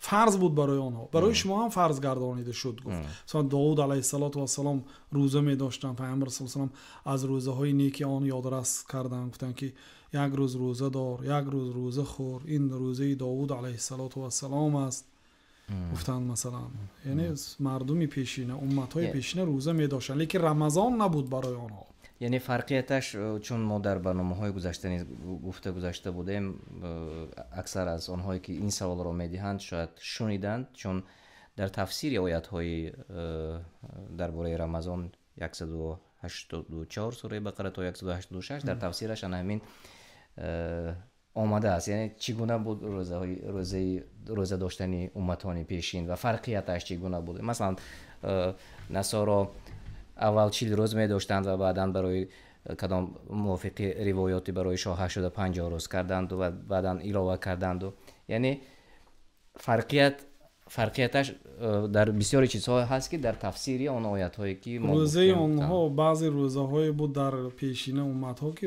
фарз буд барои онҳо, барои шумо ҳам фарз гардонида шуд. Гуфт масалан Довуд алайҳиссалоту вассалом рӯза медоштанд, Пайғамбар саллаллоҳу алайҳи васаллам аз рӯзаҳои неки он ёдрас карданд, гуфтанд ки як рӯз рӯза дор, як рӯз рӯза хӯр, ин рӯзаи Довуд алайҳиссалоту вассалом аст. Гуфтанд масалан, яъне мардуми пешина, умматҳои пешина рӯза медоштанд, лекин Рамазон набуд барои онҳо. Яъне фарқияташ, чун мо дар барномаҳои гузашта низ гуфта гузашта будем, аксар аз онҳое ки ин саволро медиҳанд шояд шуниданд, чун дар тафсири оятҳои дар бораи Рамазон 184 сураи Бақара то 186 дар тафсираш ана ҳамин омадааст. Яъне чӣ гуна буд рӯза доштани умматони пешин ва фарқияташ чӣ гуна буд. Масалан, насоро аввал 40 рӯз медоштанд ва баъдан барои кадом мувофиқи ривоёти барои шоҳа шуда 50 рӯз карданд ва баъдан илова карданд. Яъне фарқияташ дар бисёри чизҳо ҳаст, ки дар тафсири он оятҳое ки мо рӯзаи онҳо баъзе рӯзаҳое буд дар пешина умматҳо, ки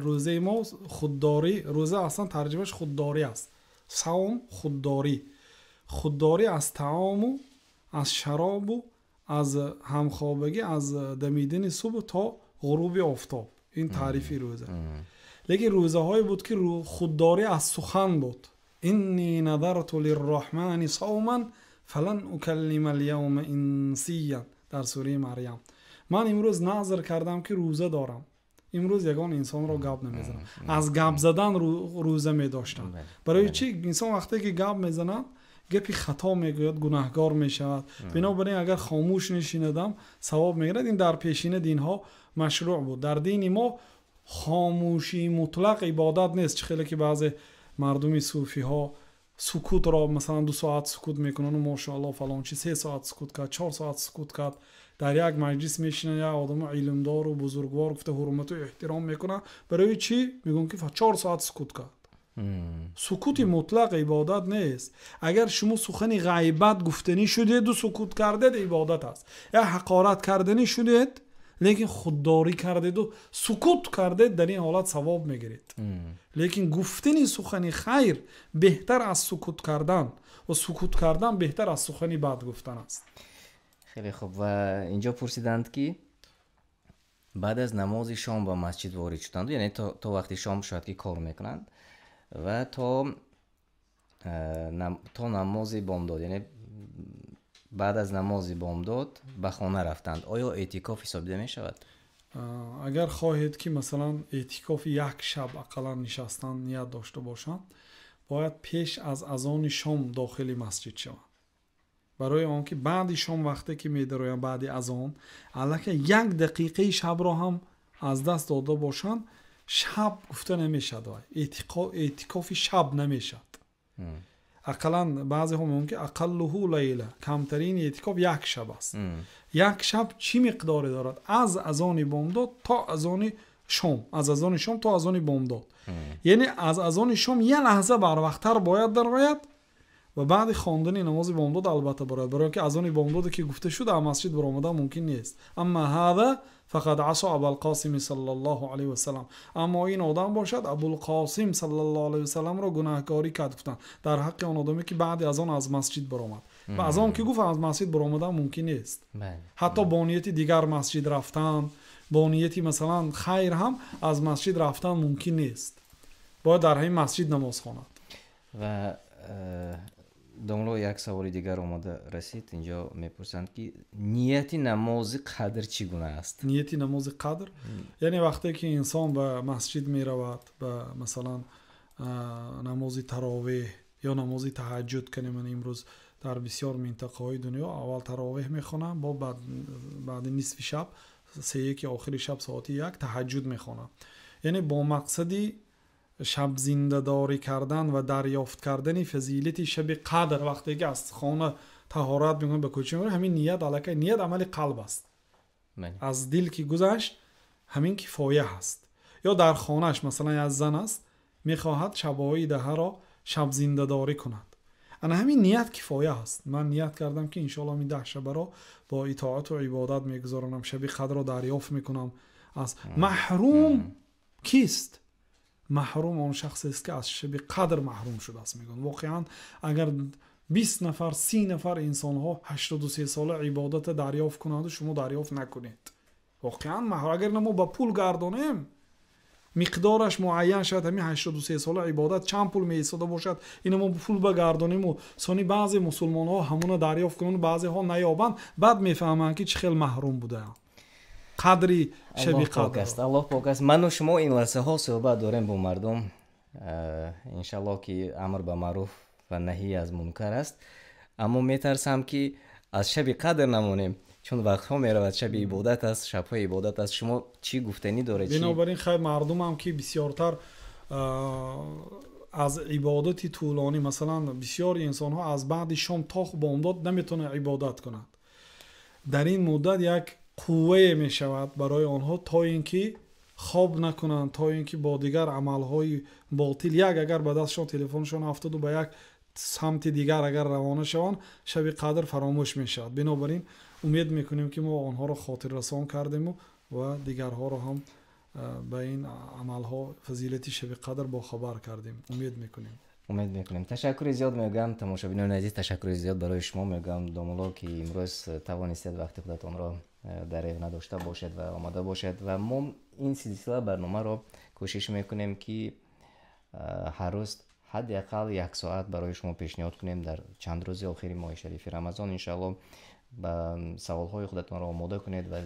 рӯзаи мо худдорӣ, рӯза аслан тарҷимааш худдорӣ аст. Савм худдорӣ, худдорӣ аз таому, аз шаробу, аз ҳамхобагӣ, аз дамидани субҳ то ғуруби офтоб. Ин таърифи рӯза. Лекин рӯзаҳое буд, ки худдорӣ аз сухан буд. Инни надарtu лирраҳмани савман фалан укаллима ал-явма инсиян, дар сураи Марьям. Ман имрӯз назр кардам, ки рӯза дорам, имрӯз ягон инсонро гап намезанам. Аз гап задан рӯза медоштам. Барои чӣ? Инсон вақте ки гап мезанад, гапи хато мегӯяд, гунаҳгор мешавад. Бинобар ин агар хомӯш нишинадам, савоб мегирад. Ин дар пешина динҳо машрӯъ буд. Дар дини мо хомӯшии мутлақ ибодат нест. Чӣ хеле ки баъзе мардуми суфиҳо сукутро масалан 2 соат сукут мекунанд, машааллоҳ фалон чи 3 соат сукут кард, 4 соат сукут кард. Дар як маҷлис мешинанд, як одами илмдору бузургвор гуфта ҳурмату эҳтиром мекунанд. Барои чӣ? Мегӯянд ки 4 соат сукут кард. Сукути мутлақ ибодат нест. Агар шумо сухани ғайбат гуфтанӣ шудеду сукут кардед, ибодат аст. Як ҳақорат карданӣ шудед, лекин худдорӣ кардеду сукут кардед, дар ин ҳолат савоб мегиред. Лекин гуфтани сухани хайр беҳтар аз сукут кардан ва сукут кардан беҳтар аз сухани бад гуфтан аст. Хеле хуб. Ва инҷо пурсиданд, ки баъд аз намози шом ба масҷид ворид шуданд, яъне то вақти шом шояд ки кор мекунанд ва то намози бомдод, яъне баъд аз намози бомдод ба хона рафтанд. Оё эътикоф ҳисобида мешавад? Агар хоҳед, ки масалан эътикофи як шаб ақаллан нишастан ният дошта бошанд, бояд пеш аз азони шом дохили масҷид шаванд. Барои он ки баъди шом вақте ки медароянд, баъди азон аллакай як дақиқаи шабро ҳам аз даст дода бошанд, шаб гуфта намешавад, эътикофи шаб намешавад. Ақаллан баъзеҳо мегӯянд, ки ақаллуҳу лайла, камтарин эътикоф як шаб аст. Як шаб чӣ миқдоре дорад? Аз азони бомдод то азони шом, аз азони шом то азони бомдод. Яъне аз азони шом як лаҳза барвақттар бояд дарояд ва баъди хондани намози бомдод албатта барояд. Барои ки азони бомдоде ки гуфта шуд, аз масҷид баромадан мумкин нест. Амма ҳаза фақад асо Абулқосим саллаллоҳу алайҳи васаллам. Аммо ин одам бошад, Абулқосим саллаллоҳу алайҳи васалламро гунаҳкорӣ кард, гуфтанд дар ҳаққи он одаме ки баъди азон аз масҷид баромад. Ва аз он ки гуфт аз масҷид баромадан мумкин нест. Ҳатто бо нияти дигар масҷид рафтан, бо нияти масалан хайр ҳам аз масҷид рафтан мумкин нест. Бояд дар ҳамин масҷид намоз хонад. Ва домло як саволи дигар омада расид. Инҷо мепурсанд, ки нияти намози қадр чӣ гуна аст? Нияти намози қадр, яъне вақте ки инсон ба масҷид меравад, ба масалан намози таровеҳ ё намози таҳаҷҷуд, ки ман имрӯз дар бисёр минтақаҳои дунё аввал таровеҳ мехонам, бо баъди нисфи шаб, сеяки охири шаб соати 1 таҳаҷҷуд мехонам. Яъне бо мақсади шаб зиндадорӣ кардан ва дарёфт кардани фазилати шаби қадр, вақте ки аз хона таҳорат мекунад, ба кӯча меравад, ҳамин ният аллакай ният амали қалб аст. Аз дил ки гузашт, ҳамин кифоя ҳаст. Ё дар хонааш масалан як зан аст, мехоҳад шабҳои даҳаро шаб зиндадорӣ кунад. Ана ҳамин ният кифоя ҳаст. Ман ният кардам ки иншоаллоҳ ин 10 шабаро бо итоату ибодат мегузаронам, шаби қадрро дарёфт мекунам. Аз маҳрум кист? Маҳрум он шахсест ки аз шаби қадр маҳрум шудааст, мегӯянд. Воқеан агар 20 нафар, 30 нафар инсонҳо 83 сола ибодатро дарёфт кунанду шумо дарёфт накунед, воқеан маҳрум. Агар мо ба пул гардонем, миқдораш муайян шавад, ҳамин 83 сола ибодат чанд пул меистода бошад, ино мо пул багардонему сони баъзе мусулмонҳо ҳамона дарёфт кунанд, баъзеҳо наёбанд, баъд мефаҳманд ки чӣ хел маҳрум будаанд. Қадри шаби қадр аст. Аллоҳ пок аст. Ману шумо ин лаҳзаҳо суҳбат дорем бо мардум, иншаллоҳ ки амр ба маъруф ва наҳӣ аз мункар аст, аммо метарсам ки аз шаби қадр намонем, чун вақтҳо меравад, шаби ибодат аст, шабҳои ибодат аст. Шумо чӣ гуфтанӣ доред? Бинобар ин хай мардумам ки бисёртар аз ибодати тӯлонӣ, масалан бисёр инсонҳо аз баъди шом то бомдод наметавонанд ибодат кунанд. Дар ин муддат як қуввае мешавад барои онҳо то ин ки хоб накунанд, то ин ки бо дигар амалҳои ботил, як агар ба дастшон телефоншон афтоду ба як самти дигар агар равона шаванд, шаби қадр фаромӯш мешавад. Бинобар ин умед мекунем ки мо онҳоро хотиррасон кардему ва дигарҳоро ҳам ба ин амалҳо фазилати шаби қадр бохабар кардем. Умед мекунем. Умед мекунем. Ташаккури зиёд мегӯям тамошобинони азиз, ташаккури зиёд барои шумо мегӯям домулло, ки имрӯз тавонистед вақти худатонро дар рев надошта бошед ва омада бошед. Ва мо ин силсила барномаро кӯшиш мекунем ки ҳар рӯз ҳадди ақал як соат барои шумо пешниҳод кунем дар чанд рӯзи охири моҳи шарифи Рамазон. Иншааллоҳ ба саволҳои худатонро омода кунед ва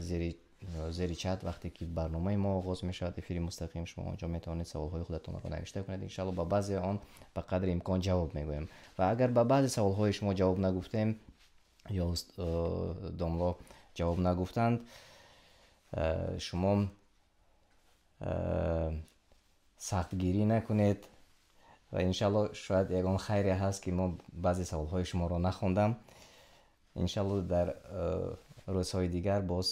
зери чат вақте ки барномаи мо оғоз мешавад, эфири мустақим, шумо онҷо метавонед саволҳои худатонро навишта кунед. Иншааллоҳ ба баъзе он ба қадри имкон ҷавоб мегӯем ва агар ба баъзе саволҳои шумо ҷавоб нагуфтем ё домло ҷавоб нагуфтанд, шумо сахтгирӣ накунед ва иншааллоҳ шояд ягон хайре ҳаст ки мо баъзе саволҳои шуморо нахондам. Иншааллоҳ дар рӯзҳои дигар боз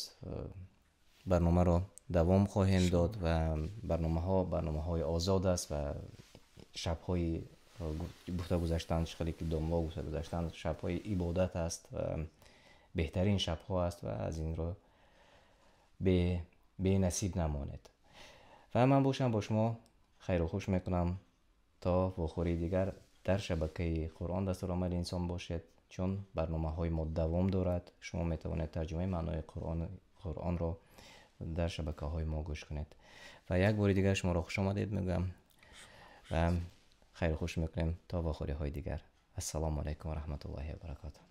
барномаро давом хоҳем дод ва барномаҳо барномаҳои озод аст ва шабҳои гуфта гузаштанд, чӣ хеле ки домло гуфта гузаштанд, шабҳои ибодат аст ва беҳтарин шабҳо аст ва аз ин рӯ бенасиб намонед. Ва ман бошам бо шумо хайру хуш мекунам то вохӯрии дигар дар шабакаи Қуръон дастуромали инсон бошед, чун барномаҳои мо давом дорад. Шумо метавонед тарҷумаи маънои Қуръонро дар шабакаҳои мо гӯш кунед. Ва як бори дигар шуморо хуш омадед мегӯям ва хайру хуш мекунем то вохӯриҳои дигар. Ассалому алайкум ва раҳматуллоҳи ва баракотуҳ.